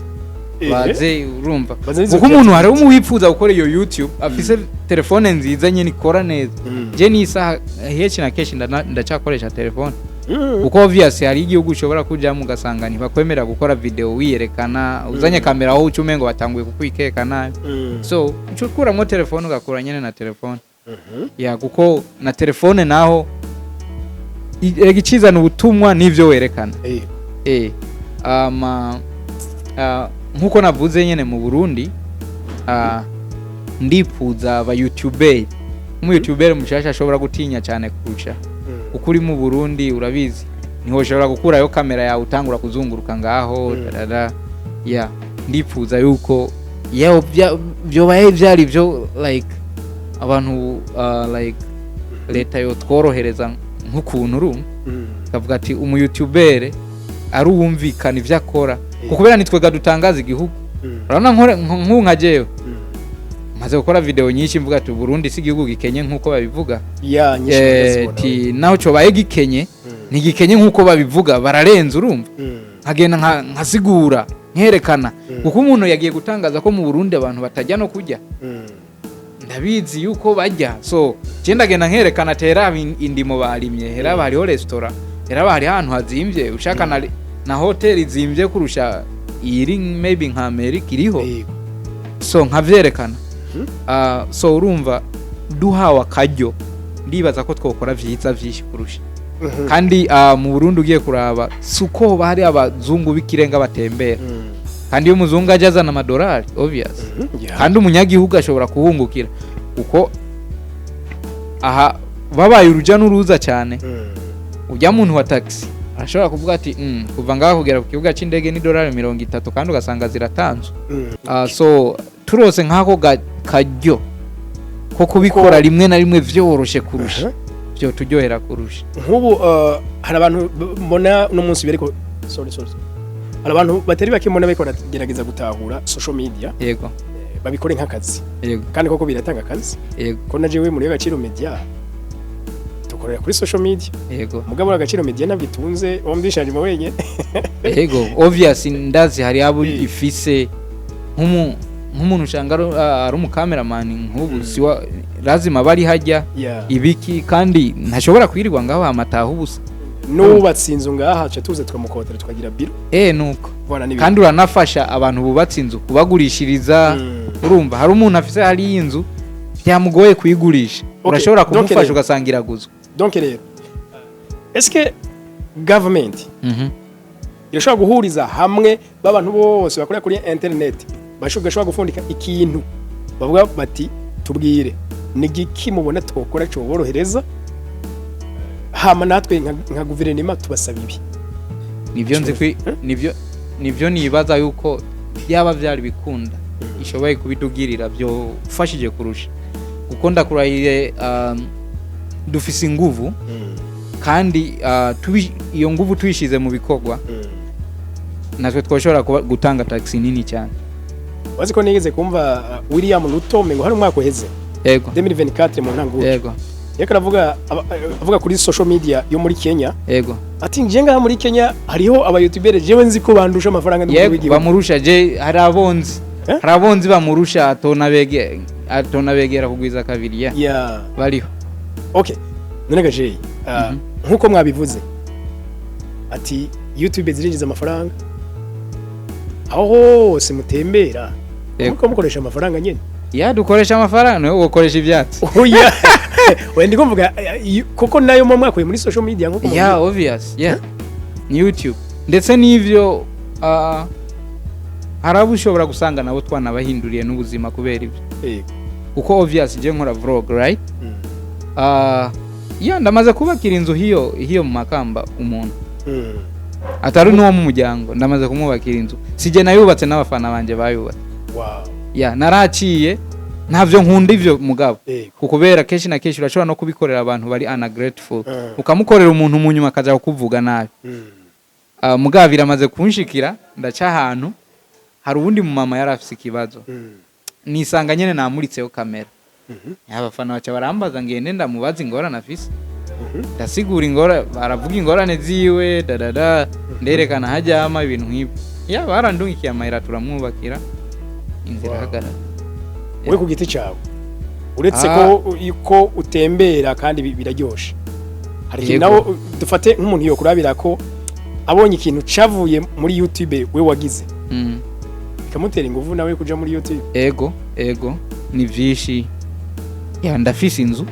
baze, urumva, Baze n'izo kuko umuntu creativity. hari umuwifuza gukora iyo YouTube afise telefone nziza nyine ikora neza. Je n'isaha henshi na kenshi ndacyakoresha telefone, kuko obvious hari igihugu ushobora kujyamo ugasanga ntibakwemera gukora video wiyerekana, uzanye kamera aho uca umengo batanguye kukwikeka nabi. So uca ukuramo telefone, ugakura nyine na telefone. Ya, kuko na telefone naho erega icizana ubutumwa n'ivyo werekana. Ama nkuko navuze nyene mu Burundi, ndipfuza aba YouTuber, umu YouTuber mushasha ashobora gutinya cyane kurusha, kuko uri mu Burundi urabizi. Ntiwoshobora gukurayo kamera yawe utangura kuzunguruka ngaho. Darara ya ndipfuza yuko yewe byobaye byari byo, like abantu, like leta yotworohereza nk'ukuntu urumva kavuga ati umu youtubeur ari uwumvikana ivyo akora, kuko kubera nitwega dutangaza igihugu. Urabona nk'ubu nka jewe maze gukora video nyinshi mvuga ati Burundi si igihugu gikenye nk'uko babivuga. Ya, nyinshi ndazibona. Ti naho cobaye gikenye, ntigikenye nk'uko babivuga, bararenze, urumva. Nkagenda nkasigura, nkerekana, kuko umuntu yagiye gutangaza ko mu Burundi abantu batajya no kurya. Ndabizi yuko bajya, so je ndagenda nkerekana ati heraba indimo barimye, heraba hariho resitora, heraba hariho ahantu hazimvye, ushaka na hoteli zimvye kurusha iyiri maybe nka Amerika iriho. So nkavyerekana. So urumva duhawe akaryo, ndibaza ko twokora vyiza vyinshi kurusha. Kandi mu Burundi ugiye kuraba, si uko hoba hari abazungu b'ikirenga batembera. Kandi iyo umuzungu aje azana amadolari, obvious. Kandi umunyagihugu ashobora kuhungukira, kuko aha babaye uruja n'uruza cyane. Ujya muntu wa taxi arashobora kuvuga ati kuva ngaha kugera ku kibuga c'indege ni dolari 30, kandi ugasanga ziratanzwe. So turose nk'ako karyo ko kubikora rimwe na rimwe vyoroshe kurusha, vyo turyohera kurusha. Nk'ubu hari abantu mbona uno munsi bariko, sorry, sorry, sorry. Hari abantu batari bake mbona bariko baragerageza gutahura social media, babikore nk'akazi. Kandi koko biratanga akazi. Ko na jewe muri Agaciro Media dukorera kuri social media. Mugabo Agaciro Media ntabwo itunze wumvisha mu wenyine. Yego, obvious, ndazi hari abo ifise nk'umuntu usanga ari umukameramani nk'ubu, siwa lazima bari hajya ibiki, kandi ntashobora kwirirwa ngaho amataha ubusa. N'uwubatse inzu ngaha aca tuza tukamukotera, tukagira biro. Nuko Voilà, n'ibindi. Kandi uranafasha abantu bubatse inzu kubagurishiriza. Urumva hari umuntu afise hariya inzu byamugoye kuyigurisha, urashobora Donc kumufasha ugasanga iraguzwe. Donc rero, est-ce que government irashobora guhuriza hamwe b'abantu bose bakorera kuri internet, bashobora gufundika ikintu bavuga bati tubwire ni giki mubona twokora coborohereza, hama natwe nka guverinoma tubasaba ibi? Nivyo nzi nivyo nibaza yuko byaba byari bikunda ishoboye kubitugirira byofashije kurusha, kuko ndakurahiye, dufise inguvu kandi iyo nguvu tuyishize mu bikorwa, natwe twoshobora gutanga taxi nini cyane. Wazi ko nigeze kumva William Ruto, ngo hari umwaka uheze, 2024 mu ntango, yariko aravuga avuga kuri social media yo muri Kenya, ati nje ngaha muri Kenya hariho aba youtubers jewe nzi ko bandusha amafaranga n'umukuru w'igihugu. Bamurusha, je hari abonzi. Eh? Hari abonzi bamurusha, atona begera kugwiza kabiri ya bariho. Okay, none gajeyi, nkuko mwabivuze ati YouTube zirinjiza amafaranga, aho hose mutembera muko mukoresha amafaranga nyene? Ya, dukoresha amafaranga, niwe ukoresha ivyatsi. Oya, oya, ndiko mvuga kuko nayo mu mwakuye muri social media nkuko mubivuze. Obvious, yeah, ni YouTube ndetse n'ivyo, hari abo ushobora gusanga nabo twanabahinduriye n'ubuzima kubera ibyo, kuko obvious je nkora vlog, right? Yeah, ndamaze kubakira inzu hiyo mu Makamba umuntu atari n'uwo mu muryango, ndamaze kumwubakira inzu, sije nayubatse, n'abafana banje bayubatse. Ya, naraciye, ntavyo nkunda ivyo mugabo, kubera kenshi na kenshi urashobora no kubikorera abantu bari ungrateful, ukamukorera umuntu mu nyuma akaja kukuvuga nabi. Mugabo biramaze kunshikira, ndaca ahantu hari uwundi mumama yari afise ikibazo, nisanga nyene namuritseho kamera. Abafana baca barambaza ngende ndamubaza ingorane afise. Ndasigura ingora, baravuga ingorane ziwe, dadada, nderekana hajyama ibintu nk'ibyo. Ya, barandungikiye amahera, turamwubakira inzira. Ahagarara. Wowe ku giti cyawe, uretse ko utembera kandi biraryoshe, hari ikintu nawe dufate nk'umuntu yokurabira ko abonye ikintu cavuye muri YouTube we wagize, bikamutera ingufu nawe kuja muri YouTube? Ego, ni vyinshi. Ya, ndafise inzu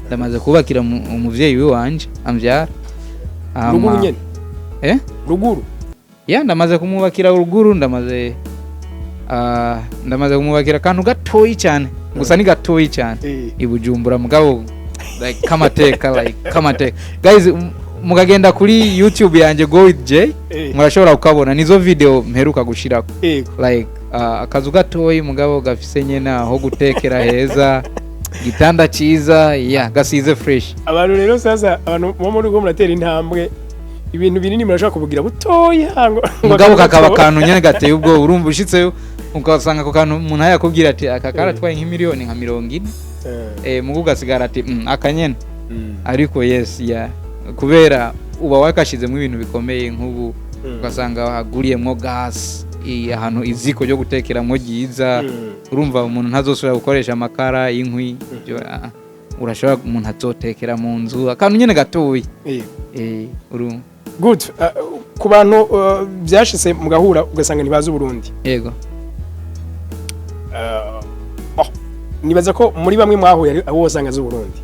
ndamaze kubakira umuvyeyi wanje amvyara. Ruguru nyene? Eh? Ruguru? Ya, ndamaze kumwubakira ruguru, ndamaze kumwubakira akantu gatoyi cyane gusa, ni gatoyi cyane, i Bujumbura, mugabo like kamateka, like kamateka guys. Mukagenda kuri YouTube yanje, Go with J, murashobora kukabona, nizo video mperuka gushirako. Like akazu gatoyi mugabo gafise nyene aho gutekera heza, gitanda ciza ya gasize fresh. Abantu rero sasa, abantu muba muri ko muratera intambwe, ibintu binini murashobora kubugira butoya ngo Mugabo kakaba akantu nyene gateye ubwoba. Urumva, ushitseyo ukasanga ako kantu, umuntu yakubwira ati aka karatwaye nk'imiliyoni nka 40, mugu ugasigara ati aka nyene. Ariko yes, ya kubera uba wakashizemo ibintu bikomeye, nk'ubu ugasanga haguriyemwo gas, ahantu iziko ryo gutekeramwo ryiza. Urumva, umuntu ntazosubira gukoresha amakara, inkwi, ibyo, urashobora, umuntu azotekera mu nzu, akantu nyene gatoyi. Urumva. Good. Ku bantu byashitse mugahura ugasanga ntibazi Uburundi, oh, nibaza ko muri bamwe mwahuye ari abo wasanga azi Uburundi.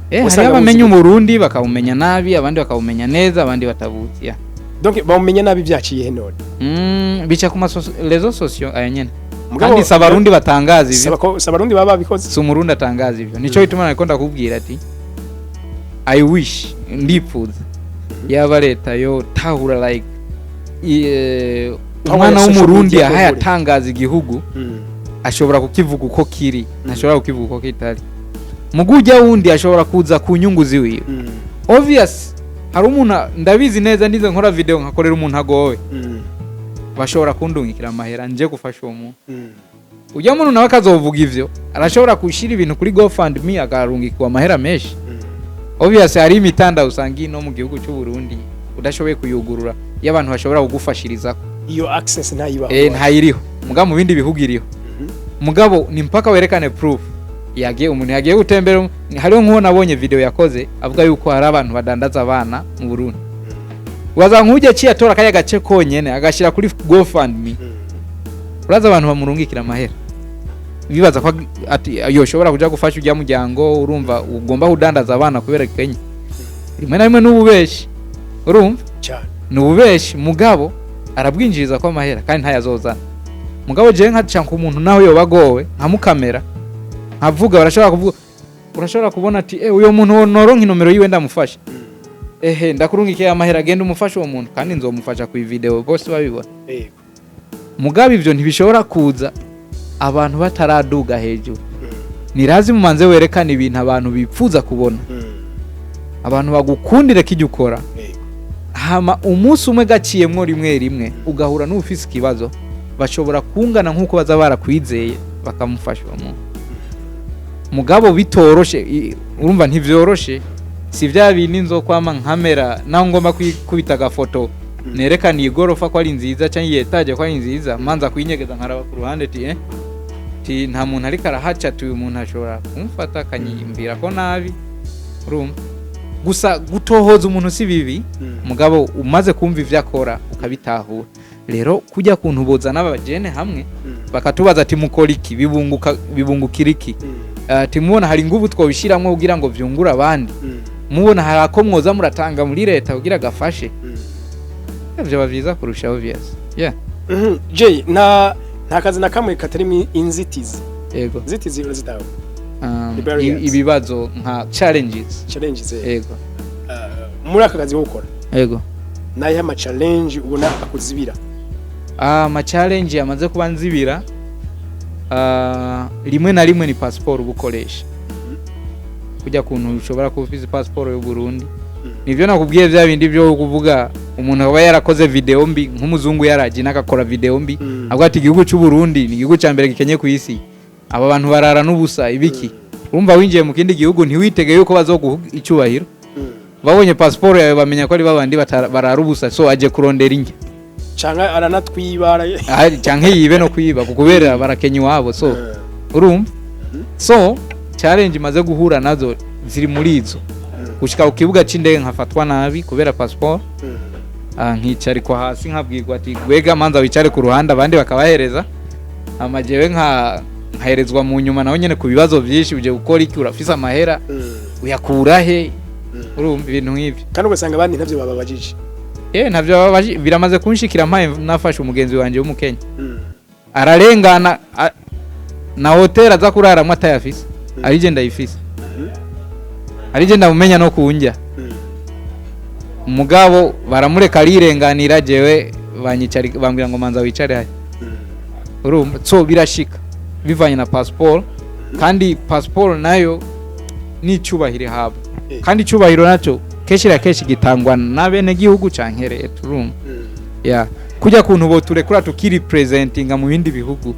Usanga hariho abamenya buzi. Umurundi bakawumenya nabi, abandi bakawumenya neza, abandi batabuzi, ya. Donc bawumenya nabi byaciye he none? Bica ku réseaux sociaux aya nyene. Mugabo- Kandi si Abarundi batangaza ivyo. Saba ko si Abarundi baba babikoze. Si Umurundi atangaza ivyo. Nico gituma nariko ndakubwira ati I wish, ndipfuza yaba leta yo tahura like Power umwana ya social w'Umurundi media ahaye kumbure. atangaza igihugu, ashobora kukivuga uko kiri, ntashobora kukivuga uko kitari. Mugu ujya wundi ashobora kuza ku nyungu ziwiwe. Obvious, hari umuntu, ndabizi neza, ndize nkora video nkakorera umuntu agowe, bashobora kundungikira amahera nje gufasha uwo muntu. Ujya muntu nawe akazovuga ivyo, arashobora gushira ibintu kuri GoFundMe, akarungikwa amahera menshi. Obvious, hari imitanda usanga ino mu gihugu cy'u Burundi udashoboye kuyugurura, iyo abantu bashobora kugufashirizako. Iyo access ntayibaho. Ntayiriho, mugabo mu bindi bihugu iriho. Mugabo ni mpaka werekane proof yagiye, umuntu yagiye gutembera. Hariho nk'uwo nabonye video yakoze avuga yuko hari abantu badandaza abana mu Burundi. Waza nk'ujya aciye atora kariya gace konyene agashyira kuri GoFundMe, uraza abantu bamurungikira amahera bibaza ko ati yoshobora kuja gufasha ujya muryango. Urumva, ugomba kudandaza abana kubera Kenya, rimwe na rimwe n'ububeshi, urumva. Cyane. Ni ububeshi, mugabo arabwinjiriza ko amahera kandi ntayazozana. Mugabo jewe nkaca ku muntu naho yoba agowe, nkamukamera, nkavuga, barashobora kuvuga, urashobora kubona ati uyo muntu noronka inomero yiwe ndamufasha, ehe, ndakurungikiye amahera, agenda umufasha uwo muntu, kandi nzomufasha ku video bose babibona. Mugabo ivyo ntibishobora kuza abantu bataraduga hejuru. Ni lazima umanze werekane ibintu abantu bipfuza kubona, abantu bagukundire kijya ukora. Hama umunsi umwe gaciyemwo rimwe rimwe ugahura n'ufise ikibazo, bashobora kungana nk'uko baza barakwizeye, bakamufasha uwo muntu. Mugabo bitoroshe, urumva ntivyoroshe, si vya bindi nzokwama nkamera naho ngomba kwikubita agafoto nerekana iyi gorofa ko ari nziza cyangwa iyi étage ko ari nziza, manza kuyinyegeza nkaraba ku ruhande ti nta muntu ariko arahaca, ati uyu muntu ashobora kumfata akanyimbira ko nabi. Urumva, gusa gutohoza umuntu si bibi, mugabo umaze kumva ivyo akora ukabitahura. Rero kujya kuntu bozana abajene hamwe, bakatubaza ati mukora iki, bibunguka, bibungukira iki, ati mubona hari inguvu twobishiramwo kugira ngo vyungure abandi, mubona hari ako mwoza muratanga muri leta kugira gafashe, vyoba vyiza kurusha, obvious, yeah. Jay, nta kazi na kamwe katarimo inzitizi. Yego. Inzitizi urazitaho? The barriers. Ibibazo nka challenges. Challenges. Yego. Muri aka kazi wowe ukora, Yego. nayo ama challenge ubona akuzibira? Ama challenge yamaze kuba nzibira, rimwe na rimwe ni passport uba ukoresha. Kujya kuntu ushobora kuba ufise passport y'u Burundi, nivyo nakubwiye vya bindi byo kuvuga umuntu aba yarakoze video mbi, nk'umuzungu yaraje n'agakora video mbi, avuga ati igihugu cy'u Burundi ni igihugu cya mbere gikenye ku isi, aba bantu barara n'ubusa, ibiki. Urumva, winjiye mu kindi gihugu ntiwitege yuko bazoguha icyubahiro. Babonye passport yawe bamenya ko ari babandi barara ubusa, so aje kurondera indya. Canke aranatwiba. Canke yibe no kwiba kubera barakenya iwabo, so urumva, so challenge imaze guhura nazo ziri muri izo: gushika ku kibuga c'indege nkafatwa nabi kubera passport, nkicarikwa hasi, nkabwirwa ati gwega manza wicare ku ruhande, abandi bakabahereza amajewe nkaherezwa mu nyuma, naho nyene ku bibazo vyinshi: uje gukora iki, urafise amahera, uyakura he? Urumva, ibintu nk'ivyo. Kandi ugasanga abandi ntavyo bababajije. Ntavyo biramaze kunshikira mpaye nafashe umugenzi wanje w'Umukenya, ararengana na hoteli aza kuraramwo atayafise, arije ndayifise, arije ndamumenya no kunjya. Mugabo baramureka arirenganira, jewe banyicari, bambwira ngo manza wicare hariya. Urumva, so birashika bivanye na passport, kandi passport nayo ni icyubahiro ihabwa, kandi icyubahiro nacyo kenshi na kenshi gitangwa na bene gihugu canke leta, urumva. Ya kujya kuntu bo turekura tukiri presentinga mu bindi bihugu,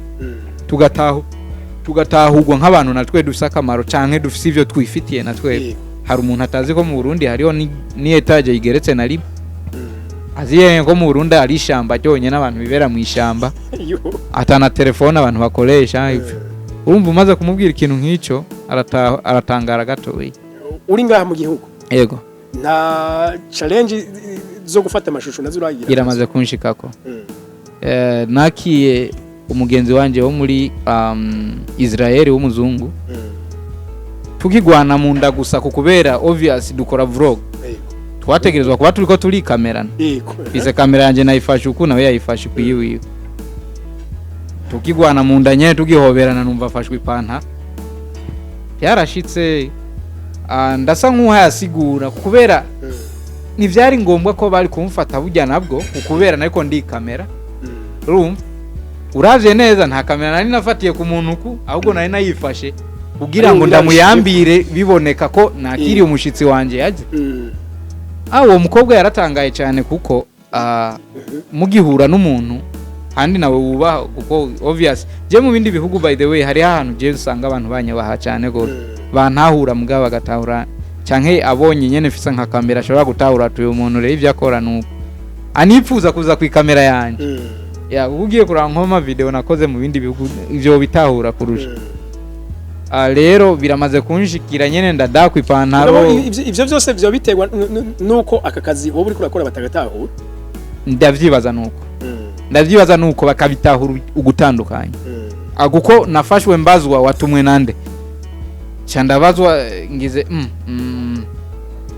tugatahurwa nk'abantu natwe dufise akamaro canke dufise ivyo twifitiye natwe. Hari umuntu atazi ko mu Burundi hariho ni étage igeretse na rimwe, azi ko mu Burundi hari ishamba ryonyine, abantu bibera mu ishamba, atana telefone abantu bakoresha ivyo. Urumva, umaze kumubwira ikintu nk'icyo aratangara gatoya. Uri ngaha mu gihugu, Yego. nta challenge zo gufata amashusho nazo uragira? Iramaze kunshikako. Nakiye umugenzi wanje wo muri Israel w'umuzungu, tukigwana mu nda gusa ku kubera obvious dukora vlog, twategerezwa kuba turiko turikamerana. Ize kamera yanje nayifashe uku, nawe yayifashe uku yiwiwe, tukigwana mu nda nyene, tugihoberana, numva afashwe ipantaro byarashitse. Ndasa nk'uhayasigura kubera ntivyari ngombwa ko bari kumufata burya nabwo, kubera nariko ndi kamera. Urumva, uravye neza nta kamera nari nafatiye ku muntu ku, ahubwo nari nayifashe kugira ngo Ariko ndamuyambire biboneka ko nakiriye umushitsi wanje yaje. Uwo mukobwa yaratangaye cyane kuko mugihura n'umuntu kandi nawe wubaha, kuko obvious je mu bindi bihugu, by the way, hari ahantu je usanga abantu banyabaha cyane gose, bantahura, mugabo bagatahura canke abonye nyene mfise nka kamera ashobora gutahura ati uyu muntu rero ivyo akora nuko anipfuza kuza ku ikamera yanje. Ya uba ugiye kuraba nk'ama video nakoze mu bindi bihugu, ivyo bitahura kurusha. Rero biramaze kunshikira nyene ndadakwa ipantaro. Mugabo ivyo byose vyo biterwa nuko aka kazi wowe uriko urakora batagatahura. Ndavyibaza nuko ndavyibaza nuko bakabitahura ugutandukanya. Kuko nafashwe mbazwa watumwe nande, ca ndabazwa ngize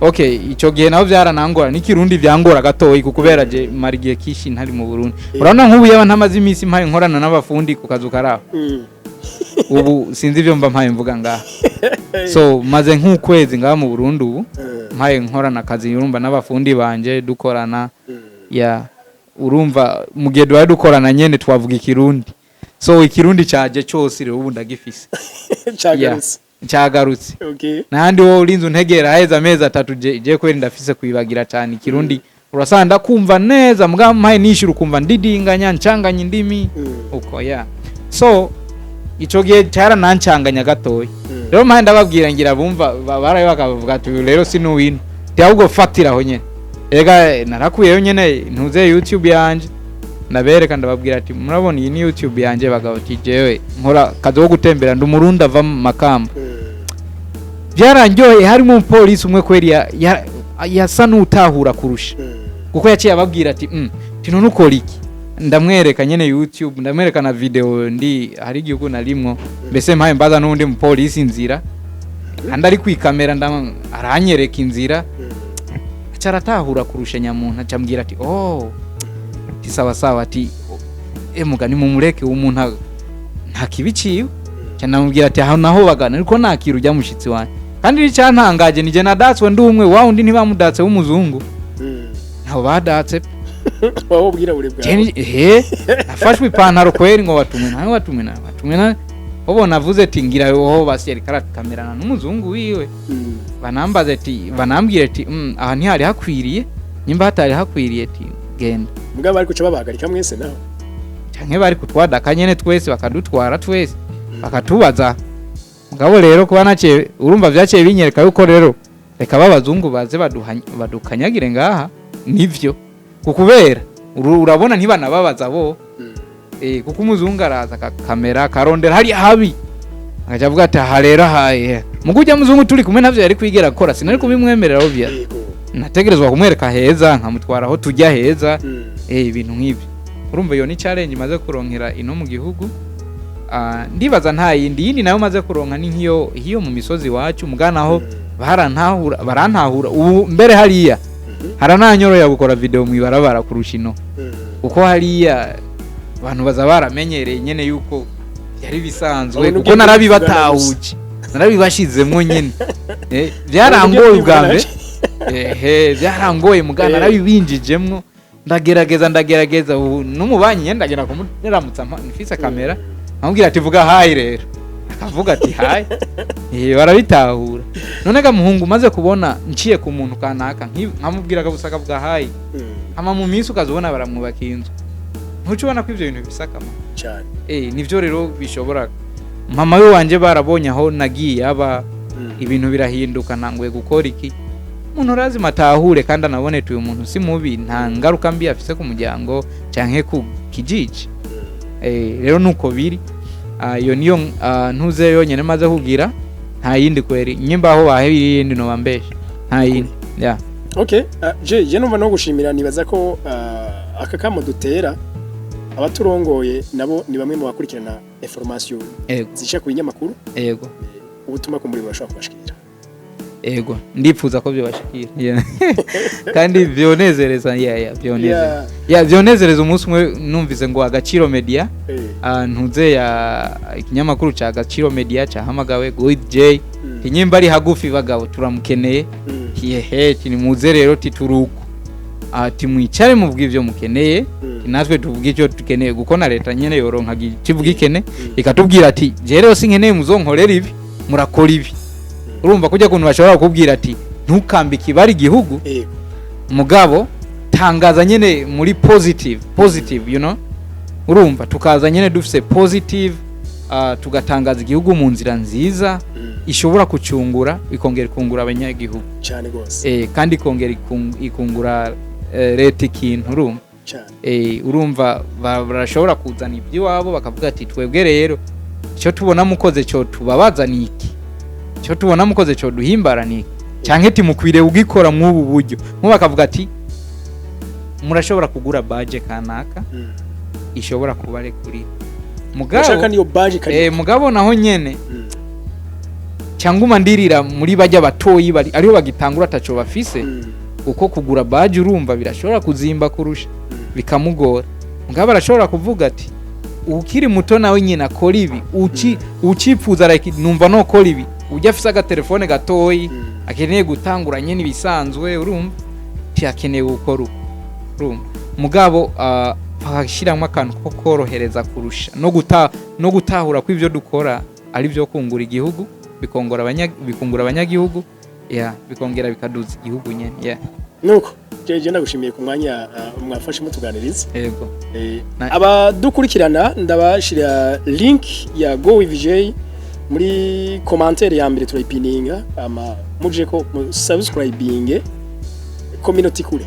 okay, ico gihe naho vyaranangora n'ikirundi vyangora gatoyi, kubera je mara igihe kishi ntari mu Burundi. Urabona nk'ubu yaba ntamaze iminsi mpaye nkorana n'abafundi ku kazu karaho, ubu sinzi ivyo mba mpaye mvuga ngaha. So maze nk'ukwezi ngaha mu Burundi ubu, mpaye nkorana akazi, urumva, n'abafundi banje dukorana. Ya urumva mu gihe duhaye dukorana nyene twavuga ikirundi, so ikirundi caje cose rero ubu ndagifise. Cagarutse. Cyagarutse. Nahandi wowe urinze untegera haheze amezi 3, je kweri ndafise kwibagira cyane ikirundi. Urasanga ndakumva neza, mbwa mpaye nishura ukumva ndidinganya, ncanganya indimi uko. Ya so ico gihe cyaranancanganya gatoya. Rero mpaye ndababwira ngira bumva baraye bakavuga ati uyu rero sinuwino, ti ahubwo fatiraho nyene. Ega narakuyeyo nyene ntuze YouTube yanje, ndabereka, ndababwira ati murabona iyi ni YouTube yanje bagabo, ati jewe nkora kazi ko gutembera, ndi umurundi ava mu Makamba. Byaranryoheye, harimo umupolisi umwe kweri yasa n'utahura kurusha, kuko yaciye ababwira ati ti none ukora iki? Ndamwereka nyene YouTube, ndamwereka na video ndi hari igihugu narimwo, mbese mpaye mbaza n'undi mupolisi inzira kandi ari kwikamera, aranyereka inzira, aca aratahura kurusha nyamuntu, aca ambwira ati oh, ati sawa sawa, ati emuga nimumureke umuntu nta kibi ciwe. Ca ndamubwira ati aho naho bagana ariko nakira ujya mushitsi wanje, kandi icyantangaje nije nadatswe ndi umwe, wa undi ntibamudatse w'umuzungu, ntaho badatse. Wowe ubwirabure bwawe. He nafashwe ipantaro kweri ngo watumwe nawe, watumwe nawe, watumwe nawe. Ubo navuze ati ngira wowe basi yariko arakamerana n'umuzungu wiwe. Banambaze ati, banambwire ati aha ntihari hakwiriye, nimba hatari hakwiriye ati genda. Mugabo bari kuca babahagarika mwese nawe? Canke bari kutwadaka nyene twese, bakadutwara twese, bakatubaza. Mugabo rero kuba naciye, urumva vyaciye binyereka yuko rero reka b'abazungu baze badukanyagire ngaha nivyo, kukubera urabona ntibanababaza bo. Kuko umuzungu araza akakamera akarondera hari habi, agaca avuga ati aha rero haye. Mugu ujya muzungu turi kumwe ntavyo yari kwigera akora, sinari kubimwemerera obvious. Nategerezwa kumwereka heza, nkamutwara aho tujya heza. Ibintu nk'ibyo, urumva iyo ni challenge imaze kuronkera ino mu gihugu. Ndibaza nta yindi yindi nayo maze kuronka, ni nk'iyo hiyo mu misozi iwacu muganaho. Barantahura, barantahura ubu mbere hariya harananyoroya gukora video mu ibarabara kurusha ino, kuko hariya abantu baza baramenyereye nyene yuko byari bisanzwe. Ubona Kuko ugiye narabibatahuje, narabibashizemwo nyene. Byarangoye ubwa mbere. Ehe, byarangoye mugana, narabibinjijemwo, ndagerageza, ndagerageza. Ubu n'umubanyi nyene ndagenda kumuramutsa mfise kamera, nkamubwira ati: "Vuga hi." Rero akavuga ati: "Hi." Barabitahura. None ga muhungu, umaze kubona nciye ku muntu kanaka, nkamubwira akabusa akavuga hi, hama mu minsi ukazubona baramwubaka inzu, ntuca ubona ko ivyo bintu bifise akamaro? Cyane. Nivyo rero bishobora. Mama we wanje barabonye aho nagiye aba, ibintu birahinduka, ntanguye gukora iki, umuntu urazima atahure kandi anabone uyu muntu si mubi, nta ngaruka mbi afise ku muryango canke ku kijiji. Rero nuko biri. Iyo niyo ntuze yonyene maze kugira, nta yindi kweri. Nyimba aho bahebira iyindi noba mbeshe, nta yindi, yeah. Okay, je numva no gushimira. Nibaza ko aka kamo dutera abaturongoye nabo ni bamwe mu bakurikirana information zica ku binyamakuru. Ubutumwa kumburi bashobora kubashikira. Ego, ndipfuza ko byobashikira. Yeah. Kandi vyonezereza, yeah, vyonezereza. Yeah, vyonezereza umunsi umwe numvise ngo Agaciro Media, ntuze ya ikinyamakuru ca Agaciro Media cahamagawe Good J, inyimba ari hagufi, bagabo turamukeneye. Yehe, nimuze rero tituruko ati mwicare muvuga ivyo mukeneye, natwe tuvuga icyo dukeneye, kuko na leta nyene yoronka kivuga ikene, ikatubwira ati: "Je rero sinkeneye muzonkorera ibi, murakora ibi." Urumva kujya kuntu bashobora kukubwira ati: "Ntukambike ibara igihugu, mugabo tangaza nyene muri positive, positive." Urumva tukaza nyene dufise positive, tugatangaza igihugu mu nzira nziza ishobora kucungura, ikongera ikungura abanyagihugu. Cyane rwose. Kandi ikongera ikungura leta ikintu, urumva. Cyane. Urumva barashobora kuzana iby'iwabo bakavuga ati: "Twebwe rero icyo tubona mukoze cyo tubabaza ni iki, icyo tubona mukoze cyo duhimbara ni iki, canke timukwiriye kugikora mw'ubu buryo." Nko bakavuga ati: "Murashobora kugura badge kanaka ishobora kubarekurira." Mugabo Urashaka niyo badge kari. Mugabo naho nyene cyangwa ndirira muri bajya batoyi bari ariho bagitangura ataco bafise, uko kugura badge urumva birashobora kuzimba kurusha, bikamugora. Mugabo arashobora kuvuga ati: "Ukiri muto nawe nyine akora ibi, ucipfuza like numva nokora ibi, ujya afise agatelefone gatoyi, akeneye gutangura nyine ibisanzwe, urumva akeneye gukora uko." Urumva mugabo bagashyiramo akantu ko korohereza kurusha no gutahura ko ibyo dukora ari byo kungura igihugu, bikungura abanyagihugu, yeah, bikongera bikaduza igihugu nyene, yeah. Nuko jeje ndagushimiye ku mwanya mwafashe mutuganiriza. Yego. Abadukurikirana ndabashira link ya Go with J muri commentaire ya mbere, turayipininga, ama muje ko mu subscribing community kure.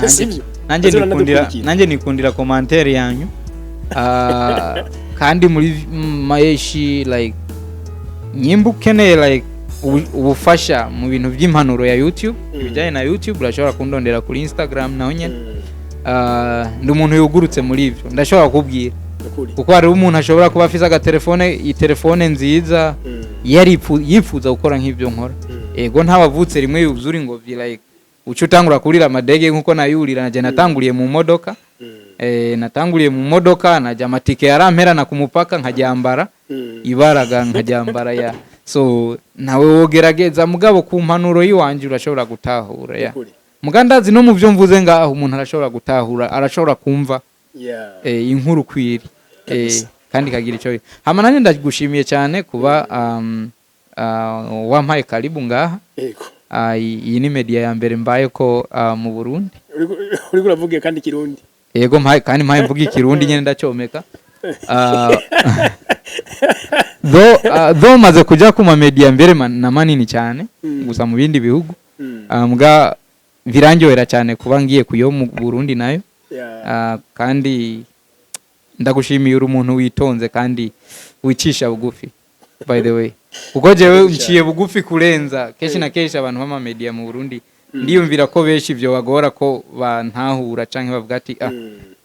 Sivyo? Nanjye Baze nikundira baranadukurikira. Nanjye nikundira commentaire yanyu. Kandi muri mayeshi like nyimba ukeneye like ubufasha mu bintu by'impanuro ya YouTube, ibijyanye na YouTube, urashobora kundondera kuri Instagram naho nyene. Ndi umuntu yugurutse muri ivyo, ndashobora kukubwira, Nukuri. kuko hariho umuntu ashobora kuba afise agatelefone, itelefone nziza, yifuza gukora nk'ibyo nkora. Ego, ntawavutse rimwe yuzura ingobyi, like uca utangura kurira amadege nkuko nayurira. Naje natanguriye mu modoka. Natanguriye mu modoka, najya amatike yaramperana ku mupaka nkajyambara ibaraga nkajyambara ya. So nawe wogerageza, mugabo ku mpanuro y'iwanje urashobora gutahura ya. Nukuri. Muga ndazi no mu byo mvuze ngaho umuntu arashobora gutahura, arashobora kumva inkuru kwiri, kandi ikagira icyo. Hama nanjye ndagushimiye cyane kuba wampaye karibu ngaha. Yego. Iyi ni media ya mbere mbaye ko mu Burundi. Uriko uravuga kandi Kirundi. Yego, mpaye kandi mpaye mvuga Ikirundi nyene ndacyomeka. Though maze kuja ku ma media mbere na manini cyane, gusa mu bindi bihugu, mbwa birandyohera cyane kuba ngiye kuyo mu Burundi nayo. Kandi ndagushimiye, uri umuntu witonze kandi wicisha bugufi, by the way, kuko jewe nciye bugufi kurenza kenshi na kenshi abantu b'ama media mu Burundi. Ndiyumvira ko benshi ivyo bagora ko bantahura canke bavuga ati: "Ah,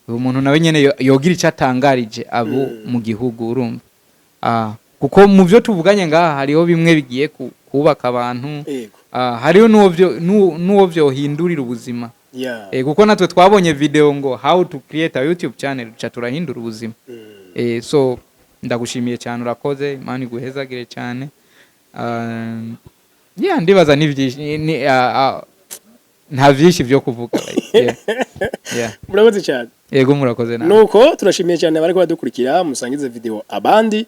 uyu muntu nawe nyene yogira icyo atangarije abo mu gihugu." Urumva, kuko mu byo tuvuganye ngaha hariho bimwe bigiye kubaka abantu. Hariho n'uwo vyohindurira ubuzima. Kuko natwe twabonye video ngo how to create a YouTube channel, duca turahindura ubuzima. So ndagushimiye cyane, urakoze, Imana iguhezagire cyane. Yeah, ndibaza ni byinshi. Nta vyinshi vyo kuvuga, like, yeah. Murakoze cyane. Yego, murakoze nawe. Nuko turashimiye cyane abariko badukurikira. Musangize video abandi,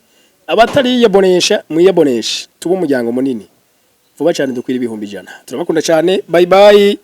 abatariyabonesha mwiyaboneshe, tube umuryango munini vuba cyane, dukwira 100,000. Turabakunda cyane, bye bye.